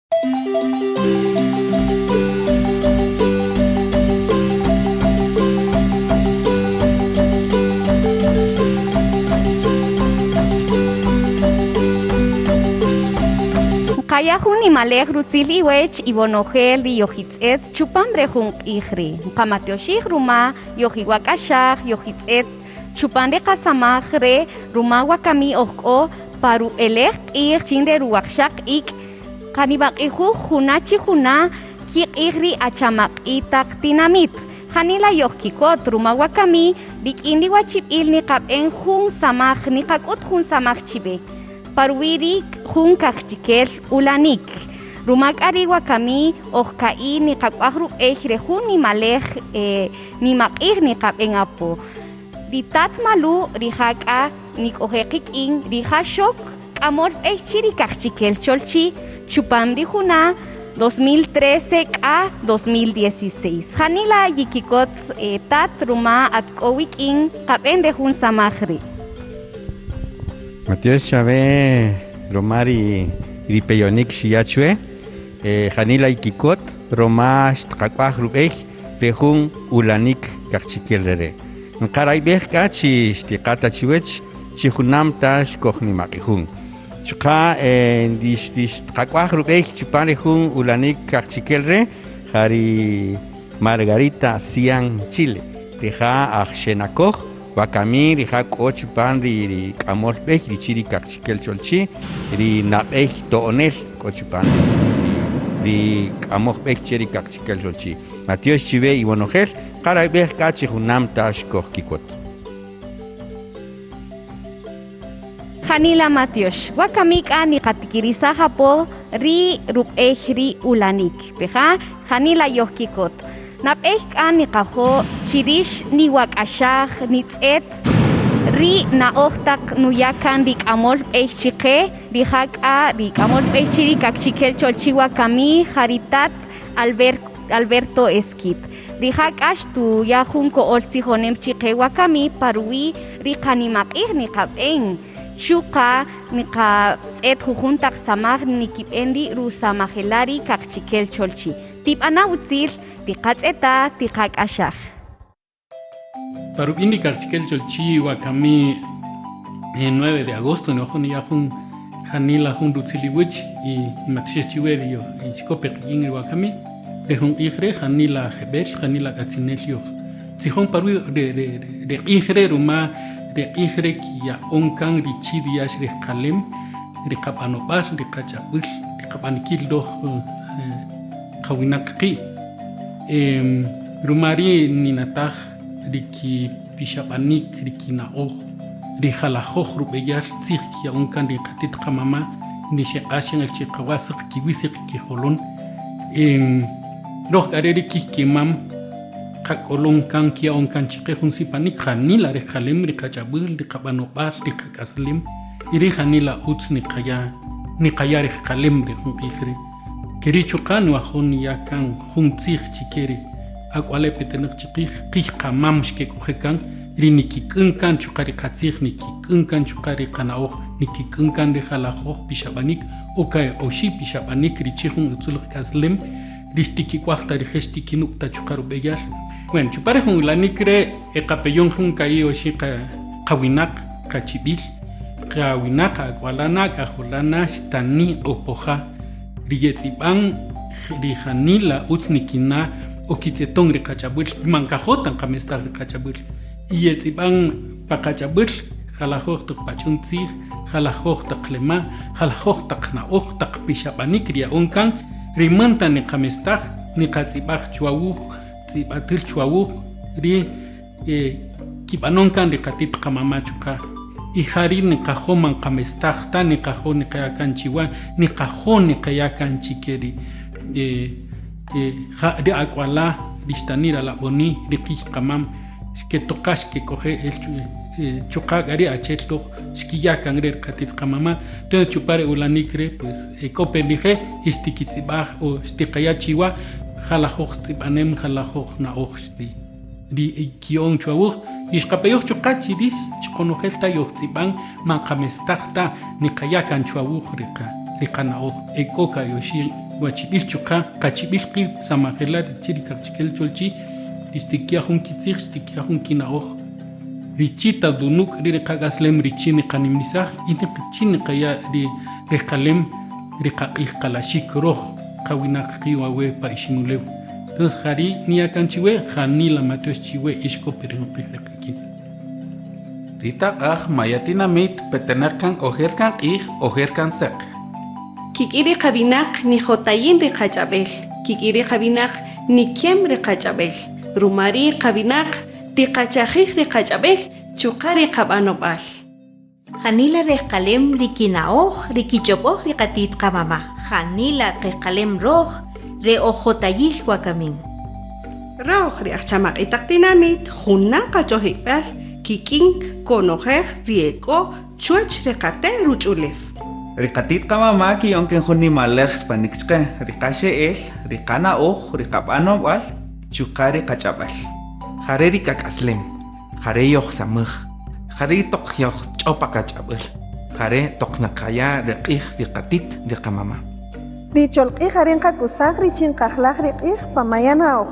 Nqaya' jun nimalej rutzil iwech iwonojel ri yojitz'et chupam re jun q'ij ri'. Nqamatyoxij ruma yojiwak'axaj, yojitz'et chupan re qasamaj re' ruma wakami oj k'o pa rub'elej q'ij chin re ruwaqxaq ik' Qanib'aq'ijuj juna' chi juna' kiq'ij ri achamaq'i' taq tinamït. Janila yojkikot ruma wakami rik'in ri wachib'il niqab'en jun samaj niqak'ut jun samaj chiwe pa ruwi' ri jun kaqchikel ulanïk. Ruma k'a ri' wakami oj ka'i' niqak'waj rub'ey re jun nimalej nimaq'ij niqab'en apo. Ri tat Malu' rija' k'a nik'oje' qik'in rija' xok K'amöl b'ey chi ri Kaqchikel Cholchi chupam ri juna' 2013 k'a 2016. Janila yikikot tat ruma at k'o wik'in qab'en re jun samaj ri'. Matyox chawe ruma ri ri peyonik xiya' chwe. Janila yikikot ruma xtqak'waj rub'ey re jun ulanik kaqchikel rere'. Nqarayb'ej k'a chi xtiqa' ta chiwech chi junam ta xkojnimaq'ijun. Chuqa' xtqak'waj rub'ey chupan ri jun ulanik kaqchikel re' ja ri Margarita Sian Chile, rija' aj Xenakoj, wakami rija' k'o chupan ri k'amöl b'ey richin ri kaqchikel cholchi', ri nab'ey to'onel k'o chupan ri k'amöj b'ey che ri kaqchikel cholchi'. Matyox chiwe iwonojel, qarayb'ej k'a chi junam ta xkojkikot. Janila matyox. Wakami k'a niqatikirisaj apo ri rub'ey ri ulanïk. Peja' janila yojkikot. Nab'ey k'a niqajo' chi rïx niwak'axaj, nitz'et ri na'oj taq nuya' kan ri k'amöl b'ey chi qe, rija' k'a ri k'amöl b'ey chi ri Kaqchikel Cholchi wakami ja ri tat Alberto Esquit. Rija' k'a xtuya' jun ko'öl tzijonem chi qe wakami pa ruwi' ri qanimaq'ij niqab'en. Chuqa' niqatz'et jujun taq samaj nikib'en ri rusamajela' ri Kaqchikel Cholchi. Tib'ana' utzil, tiqatz'eta', tiqak'axaj. Pa rub'in ri Kaqchikel Cholchi wakami 9 de agosto niwajo' niya' jun janila jun rutzil iwäch y nimatyoxij chiwe ri yixk'o pe qik'in ri wakami. Re jun q'ij re' janila jeb'ël, janila k'atzinel yoj tzijon pa ruwi' re q'ij re' ruma re q'ij re' kiya'on kan richin riya'x rejqalem ri qab'anob'al, ri qach'ab'äl, ri qab'anikil röj qawinaq qi'. Ruma ri' ninataj ri kipixab'anik, ri kina'oj, ri jalajöj rub'eyal tzij kiya'on kan ri qatit qamama' ri xeq'ax yan el chi qawa' säq kiwi' säq kijolon. Röj k'a re' ri kijkemam qak'olon kan kiya'on kan chi qe jun sipanik janila rejqalem ri qach'ab'äl, ri qab'anob'al, ri qak'aslem y ri' janila ütz niqaya' niqaya' rejqalem re jun q'ij re'. Ke ri' chuqa' nwajo' niya' kan jun tzij chi ke ri ak'wale' petenäq chi qij, qij qamam xkek'oje' kan, ri nikik'än kan chuqa' ri qatzij, nikik'än kan chuqa' ri qana'oj, nikik'än kan ri jalajöj pixab'anik o ka'i oxi' pixab'anik richin jun utzulej k'aslem ri xtikik'waj ta rije' xtikinuk' ta chuqa' rub'eyal. Bueno, chupan re jun ulanik re' e qapeyon jun ka'i' oxi' qawinaq, qachib'il, qawinaq ak'wala' na, k'ajola' na, xtani' q'opoja' ri yetz'ib'an ri janila utz nikina' o kitz'eton ri qach'ab'äl, man nqajo' ta nqamestaj ri qach'ab'äl y yetz'ib'an pa qach'ab'äl jalajöj taq pach'un tzij, jalajöj taq lema', jalajöj taq na'oj, taq pixab'anik ri ya'on kan ri man ta niqamestaj niqatz'ib'aj chwa wuj, tz'ib'atäl chwa wuj ri kib'anon kan ri qatit qamama' chuqa' y ja ri' niqajo' man nqamestaj ta, niqajo' niqaya' kan chiwa, niqajo' niqaya' kan chi ke ri ja ri ak'wala', ri xtani', ri alab'oni', ri qiy qamam xketoqa' xkek'oje' el chuqa' k'a ri' achi'el toj xkiya' kan re' ri qatit qamama' entonces chupan re ulanik re' pues e k'o pe rije' y xtikitz'ib'aj o xtiqaya' chiwa jalajoj tz'ib'anem, jalajoj na'oj xti. Ri kiya'on chwa wuj y xqapeyoj chuqa' chi rix chi qonojel ta yojtz'ib'an man qamestaj ta niqaya' kan chwa wuj ri qa Ri qana'oj e k'o kayoxi' wachib'il chuqa' qachib'il qi' samajela' richin ri Kaqchikel Cholchi' ri xtikiya' jun kitzij, xtikiya' jun kina'oj richin ta dunuk' ri' ri qak'aslem richin niqanimnisaj y richin niqaya' ri rejqalem ri qaq'ij qalaxik röj qawinaq qi' wawe' pa Iximulew. Entonces ja ri' niya' kan chiwe, janila matyox chiwe ix k'o pe ri jun q'ij re q'ikil. Ri taq'aj maya tinamït petenäq kan ojer kan q'ij, ojer kan säq. Kik'in ri qawinaq nijotayin ri qach'ab'el, kik'in ri qawinaq nikem ri qach'ab'el, ruma ri' qawinaq tiqachajij ri qach'ab'el chuqa' ri qab'anob'al. Janila rejqalem ri kina'oj ri kich'ob'oj ri qati't qamama', janila qejqalem röj re ojotayil wakamin. Röj ri ajchamaq'i' taq tinamït junan qach'ojib'al kik'in konojel ri e k'o chwäch ri qate' ruch'ulew. Ri qati't qamama' kiya'on kan jun nimaläj spanïk chqë, ri qaxe'el, ri qana'oj, ri qab'anob'al, chuqa' ri qach'ab'äl. Ja re' ri qak'aslem, ja re' yojsamäj, ja ri' toq yojch'o pa qach'ab'äl, ja re' toq naqaya' ri q'ij ri qatit ri qamama'. Ri cholq'ij are nqakusaj richin nqajlaj ri q'ij pa maya' na'oj.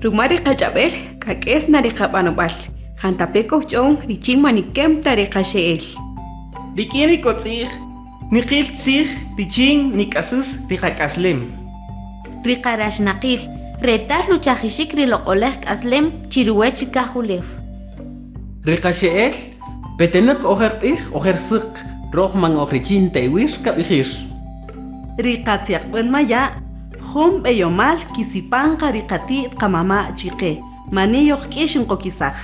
Ruma ri qach'ab'el k'ak'es na ri qab'anob'al, jantape' kojch'on richin man nikem ta ri qaxe'el. Rik'in ri kotz'i'j niqil tzij richin nik'asüs ri qak'aslem. Ri qaraxnaqil, retal ruchajixik ri loq'oläj k'aslem chi ruwäch kajulew. Ri qaxe'el, petenäq ojer q'ij ojer säq, röj man oj richin ta iwir kab'ijir. Ri qatzyaqb'än maya', jun b'eyomäl kisipan qa ri qati't qamama' chi qe, mani yojk'ïx nqokisaj.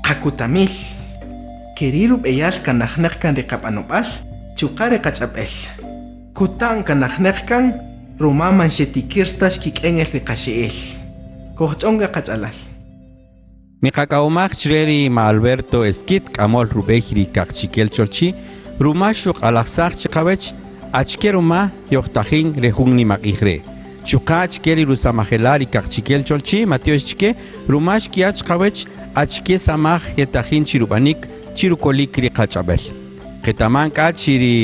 Qakutamil, ke ri' rub'eyal kanajnäq kan ri qab'anob'al chuqa' ri qach'ab'äl. Kuta'n kanajnäq kan ruma man xetikïr ta xkik'en el ri qaxe'el. Kojch'on k'a qach'alal. Niqak'awomaj chre ri ma Alberto Esquit, k'amöl rub'ey ri Kaqchikel Cholchi', ruma xuq'alajsaj chiqawech achike ruma yojtajin re jun nimaq'ij re'. Chuqa' achike ri rusamajela' ri Kaqchikel Cholchi', matyox chke, ruma xkiya' chiqawech achike samaj yetajin chi rub'anik chi rukolik ri qach'ab'äl. Qetaman k'a chi ri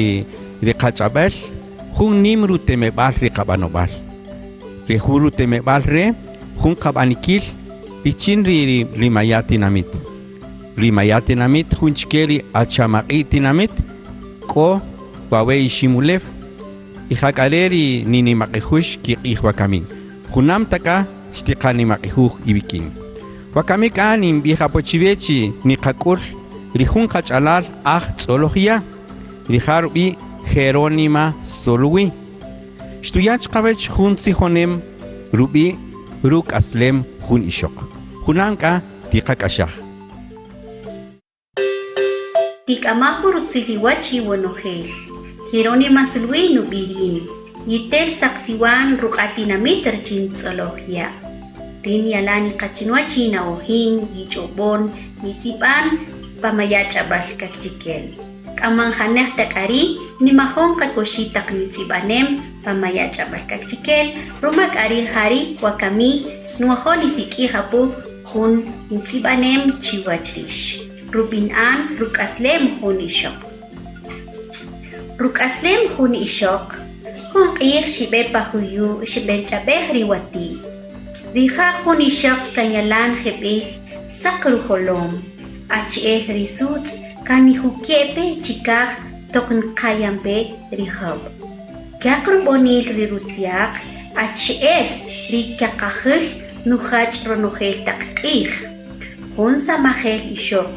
ri qach'ab'äl jun nïm rutemeb'al ri qab'anob'al. Re jun rutemeb'al re' jun qab'anikil richin ri ri maya' tinamït. Ri maya' tinamït jun chke ri achamaq'i' tinamït k'o wawe' Iximulew y ja k'a re' ri ninimaq'ijux kiq'ij wakamin. Junam ta k'a xtiqanimaq'ijuj iwik'in. Wakami k'a ninb'ij apo chiwe chi niqak'ül ri jun qach'alal aj Tz'olojya', rija' rub'i' Jerónima Soluwi. Xtuya' chiqawech jun tzijonem rub'i' Ruk'aslem jun ixöq. Junan k'a tiqak'axaj. Tik'ama' jun rutzil iwäch iwonojel. Jerónima Sulwi nub'i' rïn. Yitel saqsiwan ruq'a' tinamït richin tz'oloj ya'. Rïn yalan niqa chi nwäch yina'ojin, yich'ob'on, yitz'ib'an pa maya' ch'ab'äl kaqchikel. K'a man janej ta k'a ri' nimajon qakoxi' taq nitz'ib'anem pa maya' ch'ab'äl kaqchikel, ruma k'a ri' ja ri' wakami nwajo' nisik'ij apu jun ntz'ib'anem chiwäch rïx, rub'in'an ruk'aslem jun ixöq. Ruk'aslem jun ixöq, jun q'ij xib'e pa juyu' xb'ench'ab'ej ri wati't. Rija' jun ixöq kan yalan jeb'ël säq rujolom, achi'el ri sutz' kan nijuke' pe chikaj toq nqayan pe ri jöb'. Käq rub'onil ri rutzyaq achi'el ri kaqajäl nujach' ronojel taq q'ij. Jun samajel ixöq,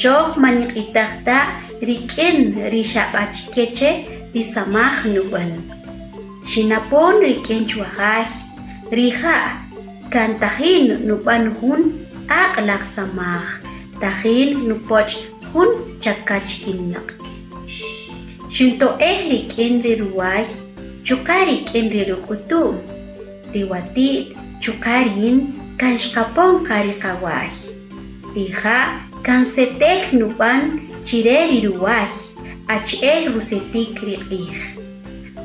choj man niq'itäj ta rik'in ri xab'achike che ri samaj nub'än. Xinapon rik'in chwajay, rija' kan tajin nub'än jun aq'laj samaj, tajin nupoch' jun chakach kinäq'. Xinto'ej rik'in ri ruway chuqa' rik'in ri ruq'utu'n, ri wati't chuqa' rïn kan xqapon qa ri qaway. Rija' kan setël nub'än chi re ri ruway, achi'el rusetik ri q'ij.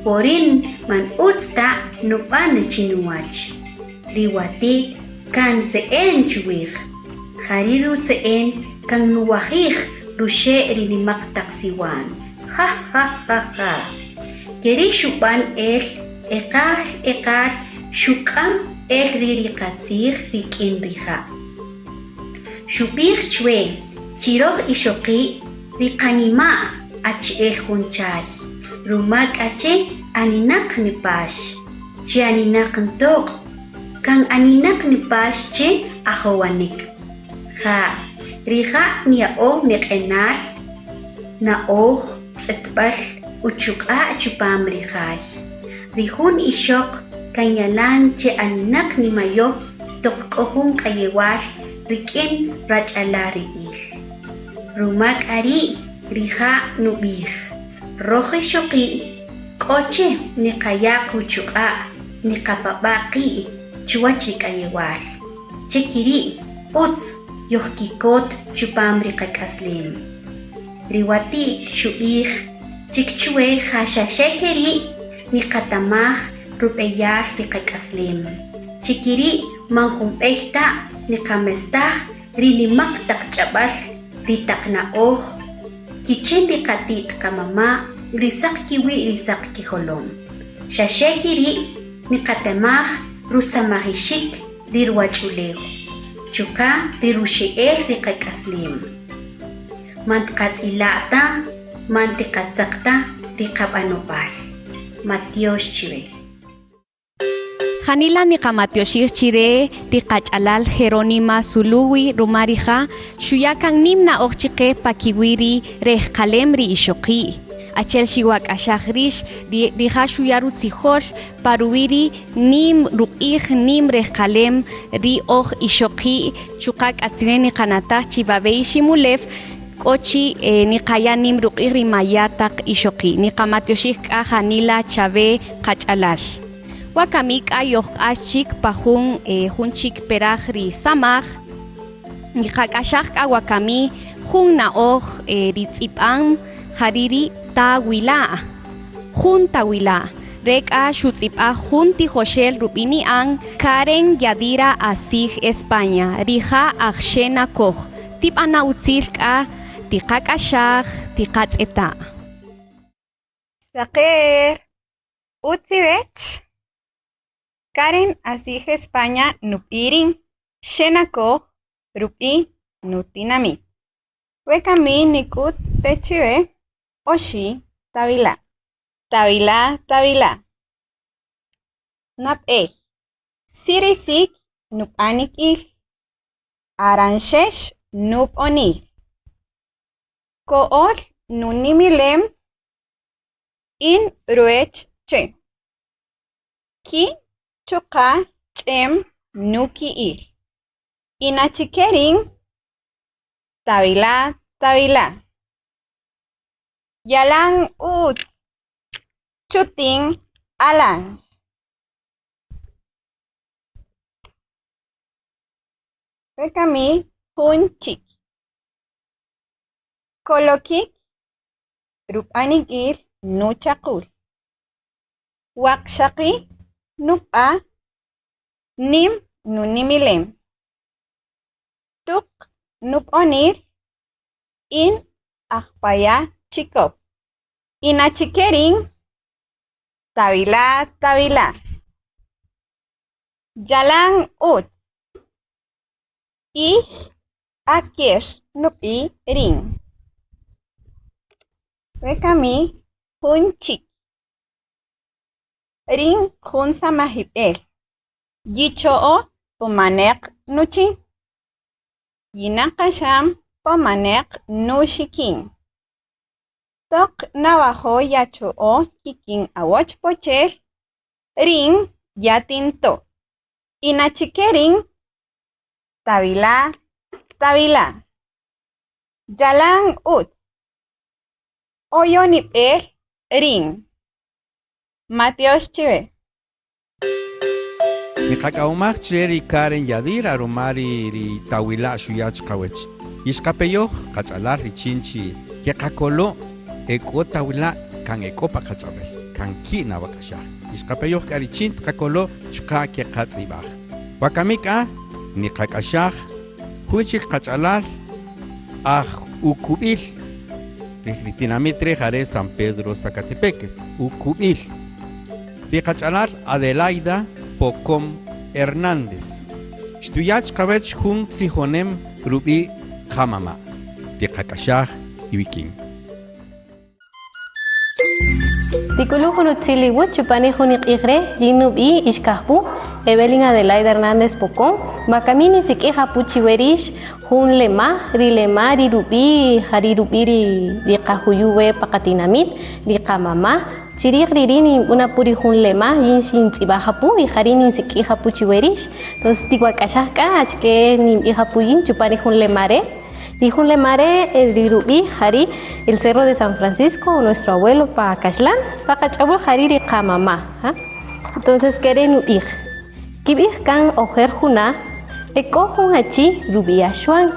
Po rïn man ütz ta nub'än chi nuwäch. Ri wati't kan ntze'en chwij. Ja ri' rutze'en kan nuwajij ruxe' ri nima'q taq siwan. Ja ja ja ja. Keri' xub'än el eqal eqal xuk'äm el ri ri qatzij rik'in rija'. Xub'ij chwe chi röj ixoqi' ri qanima' achi'el jun chay, ruma k'a che aninäq nipax, chi aninäq ntoq', kan aninäq nipax che ajowanik. Ja', rija' nya'o meq'enal, na'oj, tz'etb'äl, uchuq'a' chupam ri jay. Ri jun ixöq kan yalan che aninäq nimayo toq k'o jun k'ayewal rik'in rach'alari'il. Ruma k'a ri' rija' nub'ij, Röj ixoqi' k'o chë niqaya' quchuq'a' niqapab'a' qi' chwäch ri k'ayewal. Che kiri' ütz yojkikot chupam ri qak'aslem. Ri wati't xub'ij chik chwe ja xa xe ke ri' niqatamaj rub'eyal ri qak'aslem. Chi kiri' man jun b'ey ta niqamestaj ri nimaq taq ch'ab'äl, ri taq na'oj kichin ri qati't qamama' ri saq kiwi' ri saq kijolom. Xa xe kiri' niqatemaj rusamajixik ri ruwach'ulew, chuqa' ri ruxe'el ri qak'aslem. Man tqatz'ila' ta, man tiqatzäq ta ri qab'anob'al. Matyox chiwe. Janila niqamatyoxij chi re ri qach'alal Jerónima Suluwi ruma rija' xuya' kan nim na'oj chi qe pa kiwi' ri rejqalem ri ixoqi'. Achi'el xiwak'axaj rïx, rija' xuya' rutzijol pa ruwi' ri nim ruq'ij nim rejqalem ri oj ixoqi' chuqa' k'atzinel niqanataj chi wawe' Iximulew k'o chi niqaya' nim ruq'ij ri maya' taq ixoqi'. Niqamatyoxij k'a janila chawe qach'alal. Wakami k'a yojq'ax chik pa jun jun chik peraj ri samaj. Niqak'axaj k'a wakami jun na'oj ri tz'ib'an ja ri' ri Tawila'. Jun tawila'. Re k'a xutz'ib'aj jun tijoxel rub'ini'an Karen Yadira Asij España, rija' aj Xenakoj. Tib'ana' utzil k'a tiqak'axaj, tiqatz'eta'. Saqer, utz iwech. Karen Asij España nub'irin Xenakoj rub'i' nutinamit. Wekami nik'ut pe chiwe oxi' tawila'. Tawila', tawila'. Nab'ey, sirisik nub'anik'il, aranxex nub'onil. Ko'öl nunimilem in ruwech che'. Ki' chuqa' ch'em nuki'il. Inachike rïn tawila', tawila'. Yalan ütz chutin alanx. Wekami jun chik. Kolokik rub'anik'il nuchaqul. Waqxaqi' nub'a' nim nunimilem. Tuq nub'onil in ajpaya' chikop. Inachike rïn tawila', tawila'. Yalan ütz. Ij aker nub'i' rïn. Wekami jun chik. Rïn jun samajib'ël. Yicho'o po maneq nuchi'. Yinaqaxan po maneq nuxikin. Toq nawajo' yacho'o kik'in awachpochel, rïn yatinto'. Inachike rïn tawila', tawila'. Yalan ütz. Oyonib'el rïn. Matyox chiwe. Niqak'awomaj chre ri Karen Yadira ruma ri ri tawila' xuya' chiqawech. Yixqapeyoj qach'alal richin chi keqakolo' e k'o tawila' kan e k'o pa qach'ab'äl, kan ki' nawak'axaj. Yixqapeyoj k'a richin tqakolo' chuqa' keqatz'ib'aj. Wakami k'a niqak'axaj jun chik qach'alal aj ukub'il. Ri tinamit re' ja re' San Pedro Sacatepéquez, Ukub'il. Ri qach'alal Adelaida Pocom Hernández. Xtuya' chqawäch jun tzijonem rub'i' qamama'. Tiqak'axaj iwik'in. Tik'ulu' jun utzil iwuch chupan ri jun iq'ij re' yin nub'i' Ixkajpu, Evelyn Adelaida Hernández Pocón, wakami ninsik'ij apu chiwe rix jun lema', ri lema' ri rub'i' ja ri rub'i' ri ri qajuyu' we pa qatinamit, ri qamama', chirij ri ri' ninb'än apu ri jun lema' yin xintz'ib'aj apu y ja ri' ninsik'ij apu chiwe rix, entonces tiwak'axaj k'a achike ninb'ij apu yin chupan ri jun lema' re'. Ri jun lema' re' ri rub'i' ja ri' El Cerro de San Francisco, nuestro abuelo pa kaxlan, pa qach'ab'äl ja ri' ri qamama'. Entonces kere' nub'ij, Kib'ij kan ojer juna' e k'o jun achi rub'i' Axwan,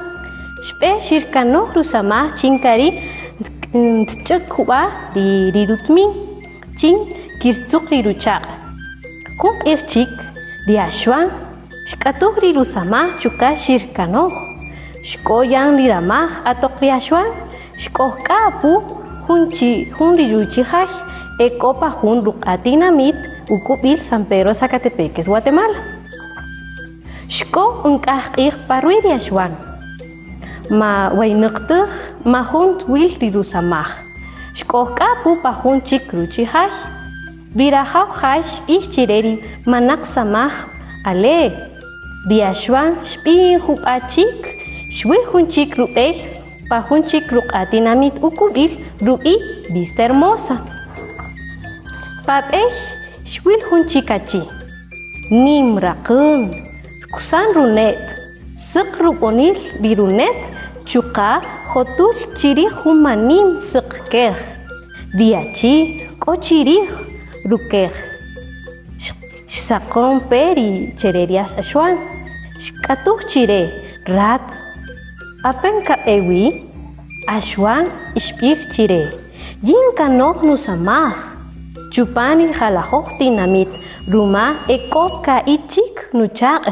xb'e xirkanoj rusamaj chin ka ri' ntch'äk jub'a' ri rutmin chin kirtzuq ri ruchaq'. Jun q'ij chik, ri Axwan Xk'atuj ri rusamaj chuqa' xirkanoj. Xk'o yan ri ramaj atoq ri Axwan xk'ojk'a apu jun chi jun ri ruchijay e k'o pa jun ruq'a' tinamit uk'ub'il San Pedro Sacatepéquez, Guatemala. Xk'o nk'aj q'ij pa rwi' ri Axwan. Ma waynäq täj, ma jun twil ri rusamaj. Xk'ojk'a apu pa jun chik ruchijay. Ri rajaw jay xb'ij chi re ri manaq samaj ale. Ri Axwan xb'in jub'a' chik, xwil jun chik rub'ey pa jun chik ruq'a' tinamit ukub'il rub'i' Vista Hermosa. Pa b'ey xwil jun chik achi, nim raqän, rkusan rune't, säq rub'onil ri rune't chuqa' jotul chirij jun manim säq kej. Ri achi k'o chirij rukej, xsaqon pe ri chere ri Axwan, xk'atuj chire, Rat, ape' nkab'e wi? Axwan xb'ij chire, Yin kanoj nusamaj chupan ri jalajoj tinamit ruma e k'o ka'i' chik nuchaq'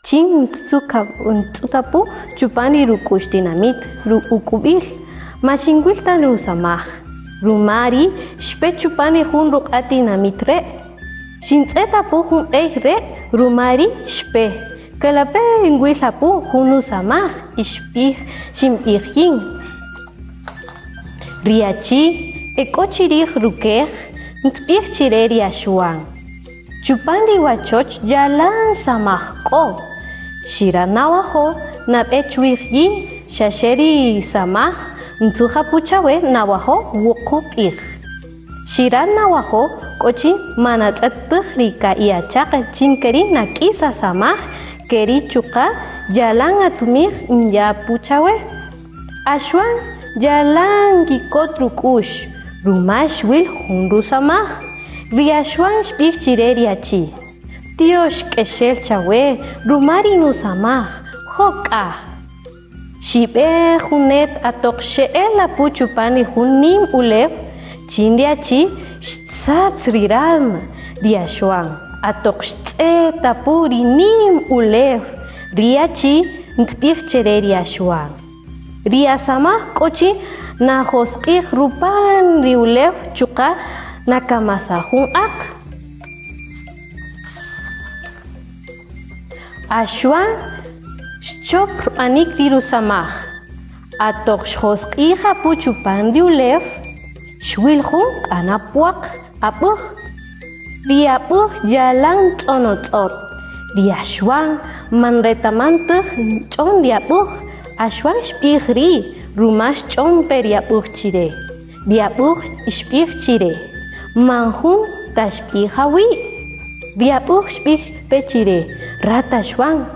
chin ntz'ut apu chupan ri ruk'u'x tinamit, uk'ub'il, ma xinwil ta rusamaj. Ruma ri' xpe chupan ri jun ruq'a' tinamit re'. Xintz'et apu jun b'ey re' ruma ri' xpe. Kalape' nwil apu jun nusamaj y xb'ij xinb'ij yin. Ri achi e k'o chirij rukej ntb'ij chire ri Axwan. Chupan ri wachoch yalan samaj k'o. Xira nawajo' nab'e chwij yin xa xe ri samaj ntzuj apu chawe nawajo' wuqu' q'ij. Xira nawajo' k'o chi ma natz'ët täj ri ka'i' achaq' chin ke ri' nak'is asamaj ke ri' chuqa' yalan atumij nya' apu chawe. Axwan yalan nkikot ruk'u'x ruma xwil jun rusamaj. Ri Axwan xb'ij chi re ri achi, Tyox k'exel chawe ruma ri nusamaj, jo' k'a. Xib'e junet atoq xe'el apu chupan ri jun nim ulew chin ri achi xtzatz ri ralma ri Axwan atoq xtz'et apu ri nim ulew ri achi ntb'ij chere ri Axwan. Ri asamaj k'o chi najosq'ij rupan ri ulew chuqa' nakamasaj jun aq. Axwan xchop rb'anik ri rusamaj. Atoq xjosq'ij apu chupan ri ulew, xwil jun q'anapwaq ab'äj. Ri ab'äj yalan tz'onotz'ot. Ri Axwan man retaman täj nch'on ri ab'äj. Axwan xb'ij ri' ruma xch'on pe ri ab'äj chi re. Ri ab'äj xb'ij chi re, Man jun ta xb'ij awi'. Ri ab'äj xb'ij pe chi re, Rat Axwan,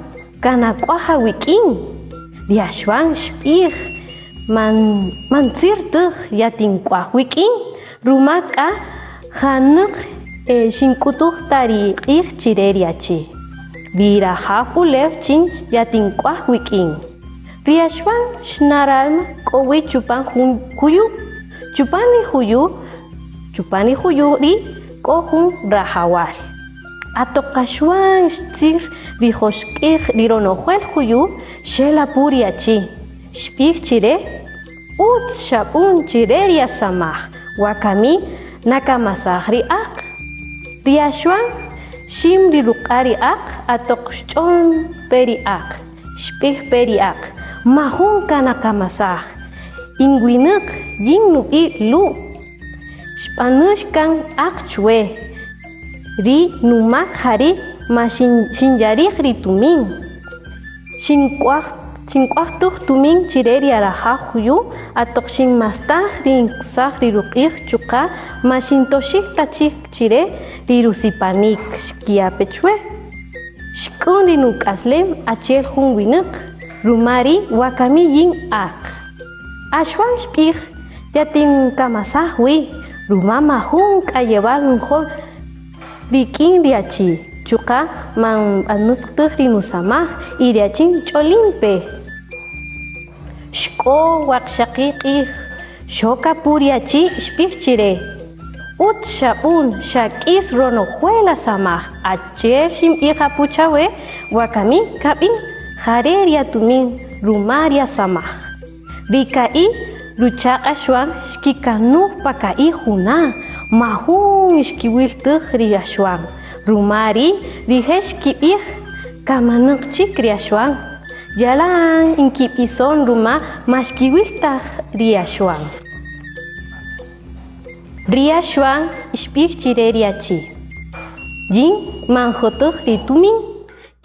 kan ak'waj awik'in. Ri Axwan xb'ij, Man, man tzir täj yatink'waj wik'in, ruma k'a janäq xink'utuj ta ri q'ij chi re ri achi. Ri rajaw ulew chin yatink'waj wik'in. Ri Axwan xnaralma k'o wi chupan jun juyu'. Chupan ri juyu', chupan ri juyu' ri' k'o jun rajawal. Atoq Axwan xtzir ri joxq'ij ri ronojel juyu' xel apu ri achi, xb'ij chi re. Utz xab'un chire ri asamaj, wakami nakamasaj ri aq. Ri Axwan xim ri ruq'a' ri aq atoq xch'on pe ri aq, xb'ij pe ri aq, majun kanakamasaj, inwinaq yin nub'i' Lu'. Xb'anëx kan aq chwe, ri numak jari' ma xinyarij ri tumin. Xink'waj xink'waj tuj tumin chire ri arajaw juyu' atoq xinmastaj ri nkusaj ri ruq'ij chuqa' ma xintoxij ta chik chire ri rusipanik xkiya' pe chwe. Xk'un ri nuk'aslem achi'el jun winäq, ruma ri' wakami yin aq. Axwan xb'ij yatinkamasaj wi, ruma majun k'ayewal njo' rik'in ri achi, chuqa' man b'anäq täj ri nusamaj y ri achin ch'olin pe. Xk'o waqxaqi' q'ij xok apu ri achi xb'ij chire, Utz xab'un xak'is ronojel asamaj achi'el xinb'ij apu chawe wakami kab'in jare' ri atumin ruma ri asamaj. Ri ka'i' ruchaq' Axwan xkikanuj pa ka'i' juna', majun xkiwil täj ri Axwan, ruma ri' rije' xkib'ij kamanäq chik ri Axwan, yalan nkib'ison ruma ma xkiwil taj ri Axwan. Ri Axwan xb'ij chire ri achi, yin man jotöj ri tumin,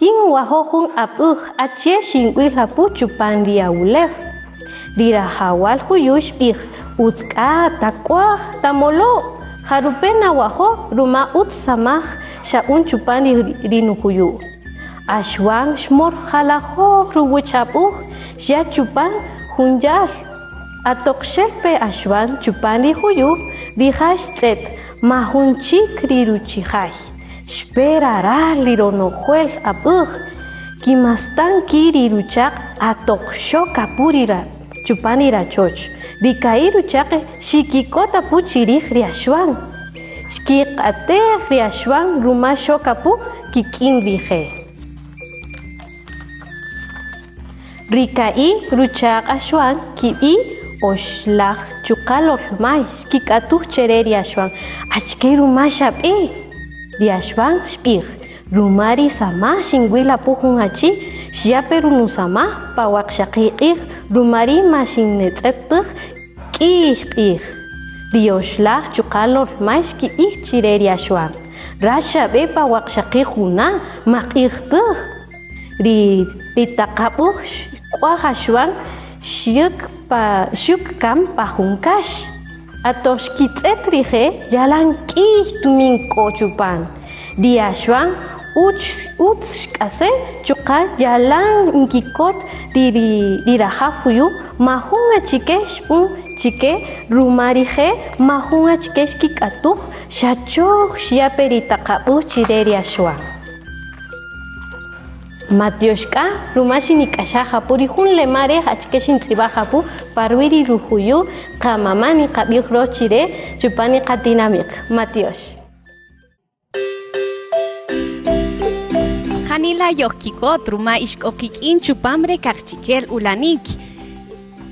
yin nwajo' jun ab'äj achi'el xinwil apu chupan ri awulew. Ri rajawal juyu' xb'ij, utz k'a tak'waj tamolo', jarupe' nawajo' ruma utz samaj xab'un chupan ri nujuyu'. Axwan xmol jalajoj ruwäch ab'äj xya' chupan jun ya'l. Atoq xel pe Axwan chupan ri juyu', rija' xtz'et majun chik ri ruchijay. Xpe raral ri ronojel ab'äj, kimastan ki' ri ruchaq' atoq xok apu ri chupan ri rachoch. Ri ka'i' ruchaq' xikikot apu chirij ri Axwan. Xkiq'atej ri Axwan ruma xok apu kik'in rije'. Ri ka'i' ruchaq' Axwan kib'i' Oxlaj chuqa' Lolmay xkik'atuj chere ri Axwan achike ruma xab'e. Ri Axwan xb'ij, ruma ri samaj xinwil apu jun achi xya' pe runusamaj pa waqxaqi' q'ij ruma ri' ma xinnetz'et täj k'ïy q'ij. Ri Oxlaj chuqa' Lolmay xkib'ij chire ri Axwan, rat xab'e pa waqxaqi' juna' ma q'ij täj. Ri ri taq ab'äj xk'waj Axwan xyäk pa xyük kan pa jun kax. Atoq xkitz'et rije' yalan k'ïy tumin k'o chupan. Ri Axwan utz utz xk'ase' chuqa' yalan nkikot ri ri rajaw juyu' majun achike xb'un chike ruma rije' majun achike xkik'atuj xa choj xya' pe ri taq ab'äj chire ri Axwan. Matyox k'a ruma xinik'axaj apu ri jun lema' re' achike xintz'ib'aj apu pa ruwi' ri rujuyu' qamama' niqab'ij röj chire chupan niqatinamit. Matyox. Janila yojkikot ruma ixk'o qik'in chupam re kaqchikel ulanik.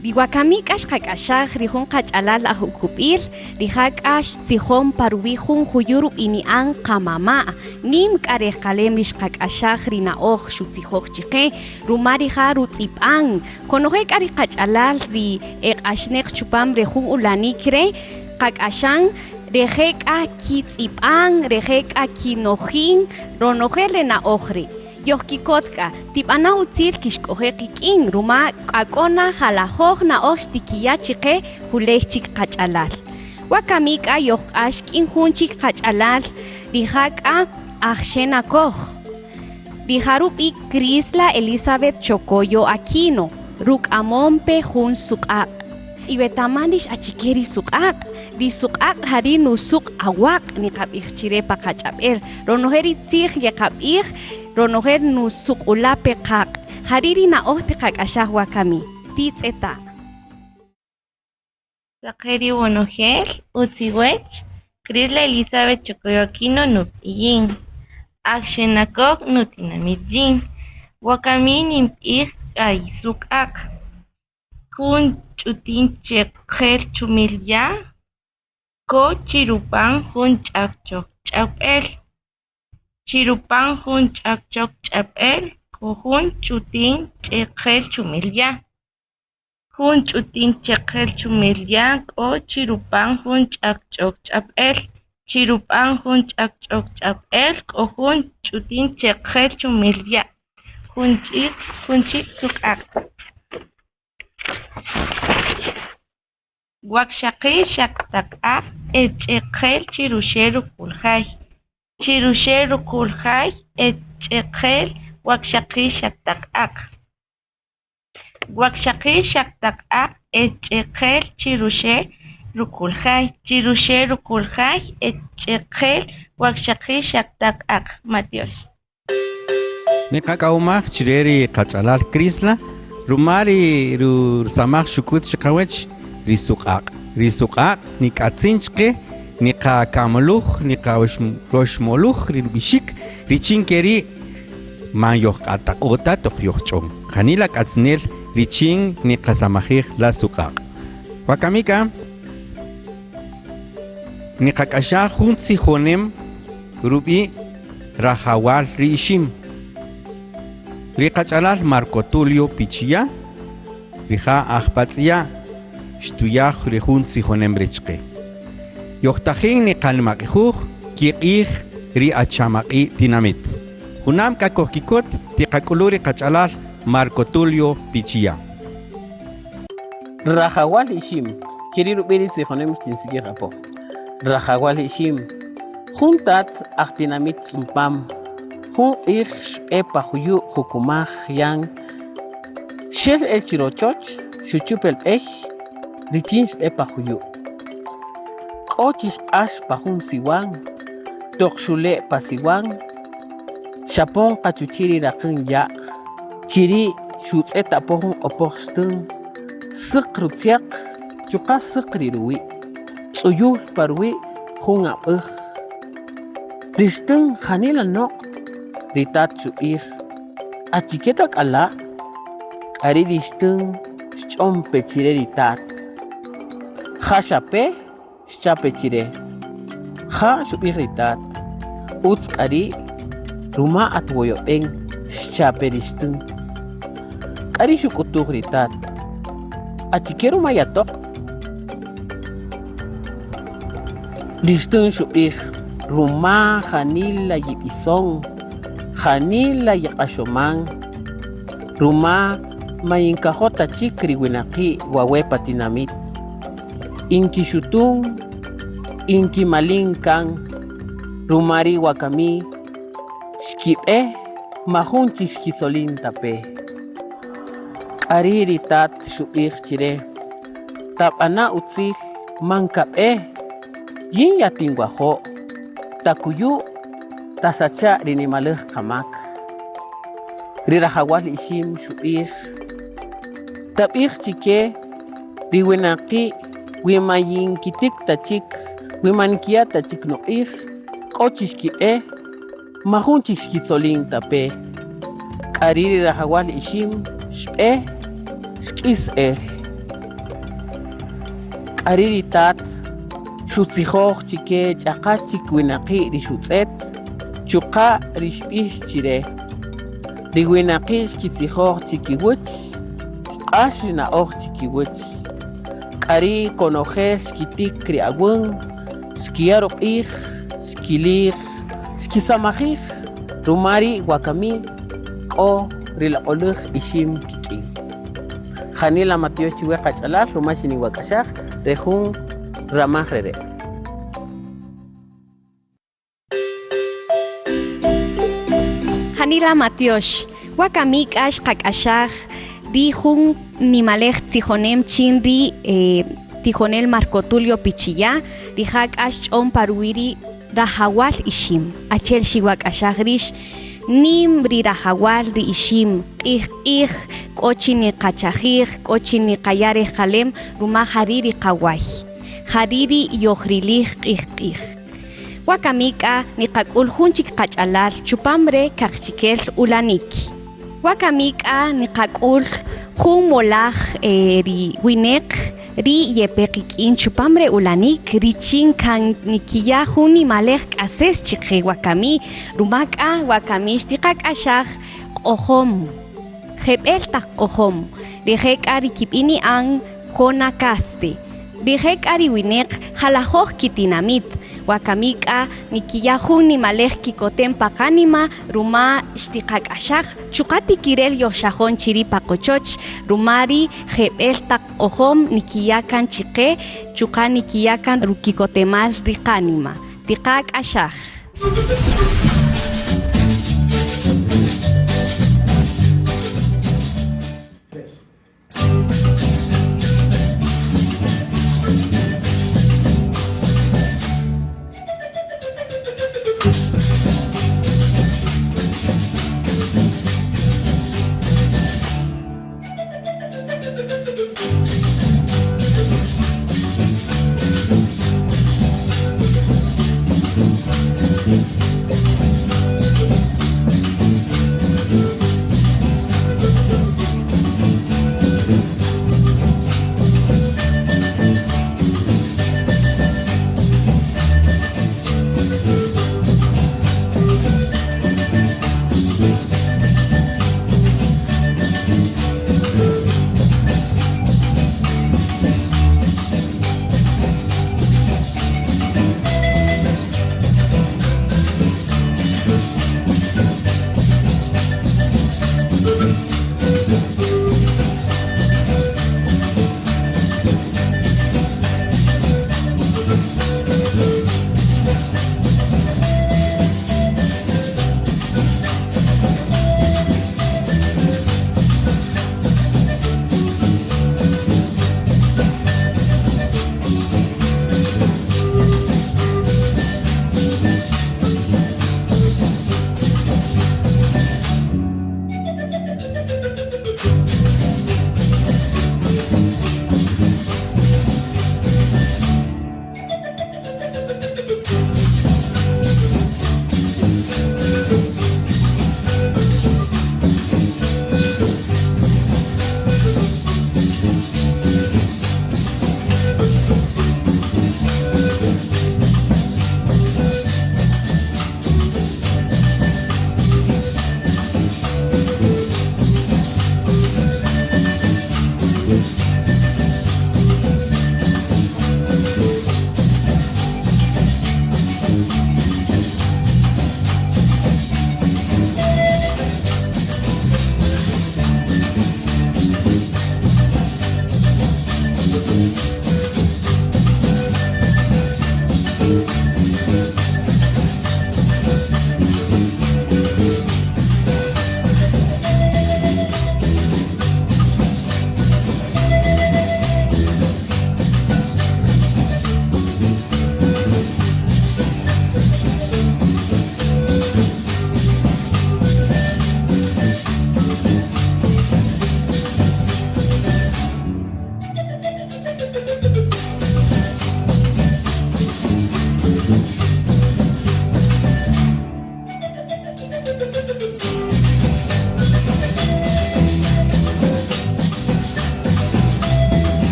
Ri wakami k'a xqak'axaj ri jun qach'alal aj ukub'il, rija' k'a xtzijon pa ruwi' jun juyu' rub'ini'an qamama'. Nim k'a rejqalem ri xqak'axaj ri na'oj xutzijoj chiqe, ruma rija' rutz'ib'an. Konojel k'a ri qach'alal ri e q'axneq chupam re jun ulanik re' qak'axan, reje' k'a kitz'ib'an, reje' k'a kinojin, ronojel re na'oj ri'. Yojkikot k'a, tib'ana' utzil kixk'oje' qik'in, ruma k'ak'ona jalajoj na'oj xtikiya' chiqe juley chik qach'alal. Wakami k'a yojq'ax k'in jun chik qach'alal, rija' k'a ajxenakoj. Rija' rub'i' Crisla Elizabeth Chocoyo Aquino, ruk'amon pe jun suq'aq'. Iwetaman rix achike ri suq'aq', ri suq'aq' jari' nusuq' awaq' niqab'ij chire pa qach'ab'el. Ronojel ri tzij yeqab'ij, ronojel nusuq'ula' pe qaq'. Jari' ri na'oj tiqak'axaj wakami. Titz'eta'. Saqeri wonojel, utz iwech, Crisla Elizabeth Chocoyo Aquino nub'iyin. Ajxenakoj nutinamit yin. Wakami ninb'ij k'ayisuq'aq. Jun ch'utin cheqel chumil ya' k'o chi rupan jun ch'akch'oj ch'ab'äl. Chi rupan jun ch'akch'oj ch'ab'äl k'o jun ch'utin ch'eqël chumil ya'. Jun ch'utin cheqël chumil ya' k'o chi rupan jun ch'akch'oj ch'ab'äl. Chi rupan jun ch'akch'oj ch'ab'äl k'o jun ch'utin cheqël chumil ya'. Jun chik jun chik suq'aq'. Waqxaqi' xaqtaq aq' e ch'eqël chi ruxe' ruqul jay. Chi ruxe' ruqul jay e ch'eqël waqxaqi' xaqtaq aq'. Waqxaqi' xaqtaq aq' e ch'eqël chi ruxe' ruqul jay. Chi ruxe' ruqul jay e ch'eqël waqxaqi' xaqtaq aq'. Matyox. Niqak'awomaj chire ri qach'alal Crisla, ruma ri rusamaj xuk'ut chiqawech ri suq'aq'. Ri suq'aq' nik'atzin chqe niqakamluj, niqaroxmoluj ri rub'ixik richin ke ri' man yojq'ataq'o ta toq yojch'on. Janila k'atzinel richin niqasamajij la suq'aq'. Wakami k'a niqak'axaj jun tzijonem rub'i' Rajawal ri ixim. Ri qach'alal Marco Tulio Pichiya, rija' ajpatz'iya' xtuyaj ri jun tzijonem re chqe. Yojtajin niqanmaq'ijuj kiq'ij ri achamaq'i' tinamit. Junam k'a kojkikot tiqak'ulu ri qach'alal Marco Tulio Pichiya. Rajawal ixim, keri rub'i' ri tzijonem xtinsik'ij apo. Rajawal ixim, jun tat aj tinamit tz'umpam, jun q'ij xb'e pa juyu' jukumaj yan, xel el chi rochoch, xuchup el b'ey, richin xb'e pa juyu'. K'o chi xq'ax pa jun siwan, toq xule' pa siwan, xapon qa chuchi' ri raqän ya', chi ri' xutz'et apo jun q'opoj xtän, säq rutzyaq, chuqa' säq ri ruwi', tz'uyul pa ruwi' jun ab'äj. Ri xtän janila noq', ri tat xub'ij: Achike ta k'a la'? K'a ri' ri xtän xch'on pe chi re ri tat. Ja xape, xcha' pe chi re. Ja', xub'ij ri tat. Utz k'a ri' ruma at woyob'en, xcha' pe ri xtän. K'a ri' xuk'utuj ri tat: Achike ruma yatoq'? Ri xtän xub'ij: Ruma janila yib'ison, janila yiq'axoman, ruma man yinkajo' ta chik ri winaqi' wawe' pa tinamit. Inkixutun, inkimalin kan, ruma ri' wakami xkib'e majun chik xkitzolin ta pe. K'a ri' ri tat xub'ij chi re: Tab'ana' utzil man kab'e, yin yatinwajo', takuyu', tasacha' ri nimaläj qamak. Ri rajawal ixim xub'ij: Tab'ij chi ke ri winaqi' wi man yinkitik ta chik, wi man nkiya' ta chik nuq'ij, k'o chi xkib'e, majun chik xkitzolin ta pe. K'a ri' ri rajawal ixim xb'e, xk'is el. K'a ri' ri tat xutzijoj chi ke ch'aqa chik winaqi' ri xutz'et, chuqa' ri xb'ix chi re. Ri winaqi' xkitzijoj chi kiwäch, xq'ax ri na'oj chi kiwäch. K'a ri' konojel xkitik ri awän, xkiya' ruq'ij, xkilij, xkisamajij, ruma ri' wakami k'o ri loq'oläj ixim kik'in. Janila matyox chiwe qach'alal ruma xiniwak'axaj re jun ramaj re re'. Janila matyox, wakami k'a xqak'axaj ri jun nimalej tzijonem chin ri tijonel Marco Tulio Pichiya, rija' k'a xch'on pa ruwi' ri rajawal ixim. Achi'el xiwak'axaj rix, nim ri rajawal ri ixim, q'ij q'ij k'o chi niqachajij, k'o chi niqaya' rejqalem ruma jari' ri qaway, jari' ri yojrilij q'ij q'ij. Wakami k'a niqak'ul jun chik qach'alal chupam re kaqchikel ulanik. Wakami k'a niqak'ul jun molaj ri wineq ri yepe qik'in chupam re ulanik richin kan nikiya' jun nimalej k'ases chiqe wakami ruma k'a wakami xtiqak'axaj q'ojom jeb'el taq q'ojom rije' k'a ri kib'ini'an Conacaste. Rije' k'a ri wineq jalajoj kitinamit wakami k'a nikiya' jun nimalej kikotem pa qanima ruma xtiqak'axaj chuqa' tikirel yojxajon chiri' pa qochoch ruma ri jeb'el taq q'ojom nikiya' kan chiqe chuqa' nikiya' kan rukikotemal ri qanima. Tiqak'axaj.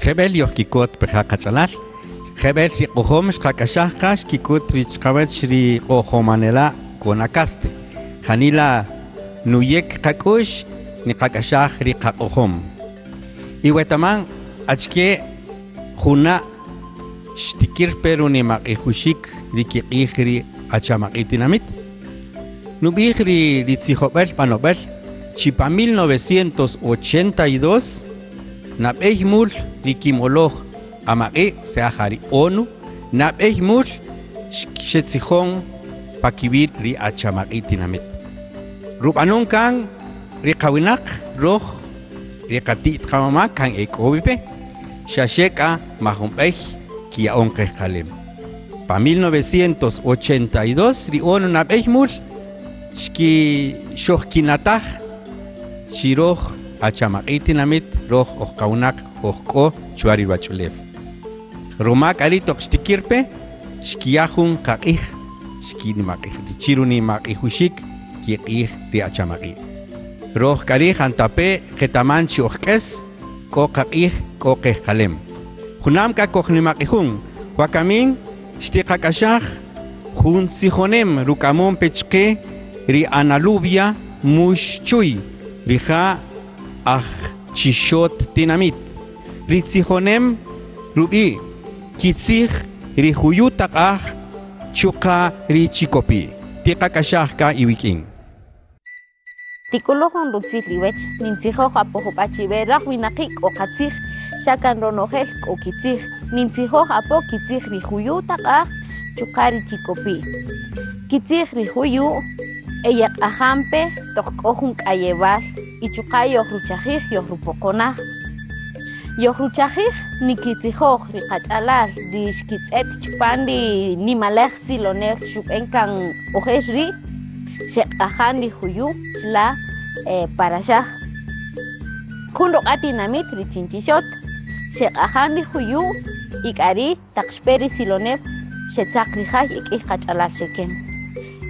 Jeb'el yojkikot peja qach'alal jeb'el ri q'ojom xqak'axaj qa xkikut ri chqawach ri q'ojomanela' Conacaste janila nuyek qak'ux niqak'axaj ri qaq'ojom iwetaman achke juna' xtikir pero nimaq'ijuxik ri kiq'ij ri achamaq'i tinamit nub'ij ri tzijob'el b'anob'el chipa 1982 nab'ey mul ri kimoloj amaq'i sea jari ONU nab'ey mul xetzijon Pa kiwi' ri achamaq'i' tinamit. Rub'anon kan ri qawinaq röj ri qati't qamama' kan e k'o wi pe, xa xe k'a majun b'ey kiya'on qejqalem. Pa 1982 ri ONU nab'ey mul xkixojkinataj chi röj achamaq'i' tinamit röj oj qawinaq oj k'o chwa ri ruwach'ulew. Ruma k'a ri' toq xtikïr pe, xkiya' jun qaq'ij, xkinimaq'ij richin runimaq'ijuxik kiq'ij ri achamaq'i'. Röj k'a ri' jantape' qetaman chi oj k'äs, k'o qaq'ij, k'o qejqalem. Junam k'a kojnimaq'ijun, wakamin xtiqak'axaj jun tzijonem ruk'amon pe chqe ri Analubia Muxchuy, rija' aj Chixot tinamït. Ri tzijonem rub'i' kitzij ri juyu' taq'aj chuqa' ri chikopi'. Tiqak'axaj k'a iwik'in. Tik'uluj jun rutzil iwech, nintzijoj apo jub'a' chiwe raj winaqi' k'o qatzij, xa kan ronojel k'o kitzij. Nintzijoj apo kitzij ri juyu' taq'aj chuqa' ri chikopi'. Kitzij ri juyu' e yeq'ajan pe toq k'o jun k'ayewal y chuqa' yojruchajij yojrupoqonaj. Yojruchajij nikitzijoj ri qach'alal ri xkitz'et chupan ri nimalej silonel xub'en kan ojer ri' xeq'ajan ri juyu' chila' Paraxaj. Jun ruq'a' tinamit richin Chixot xeq'ajan ri juyu' y k'a ri' taq xpe ri silonew xetzaq ri jay y k'ïy qach'alal xeken.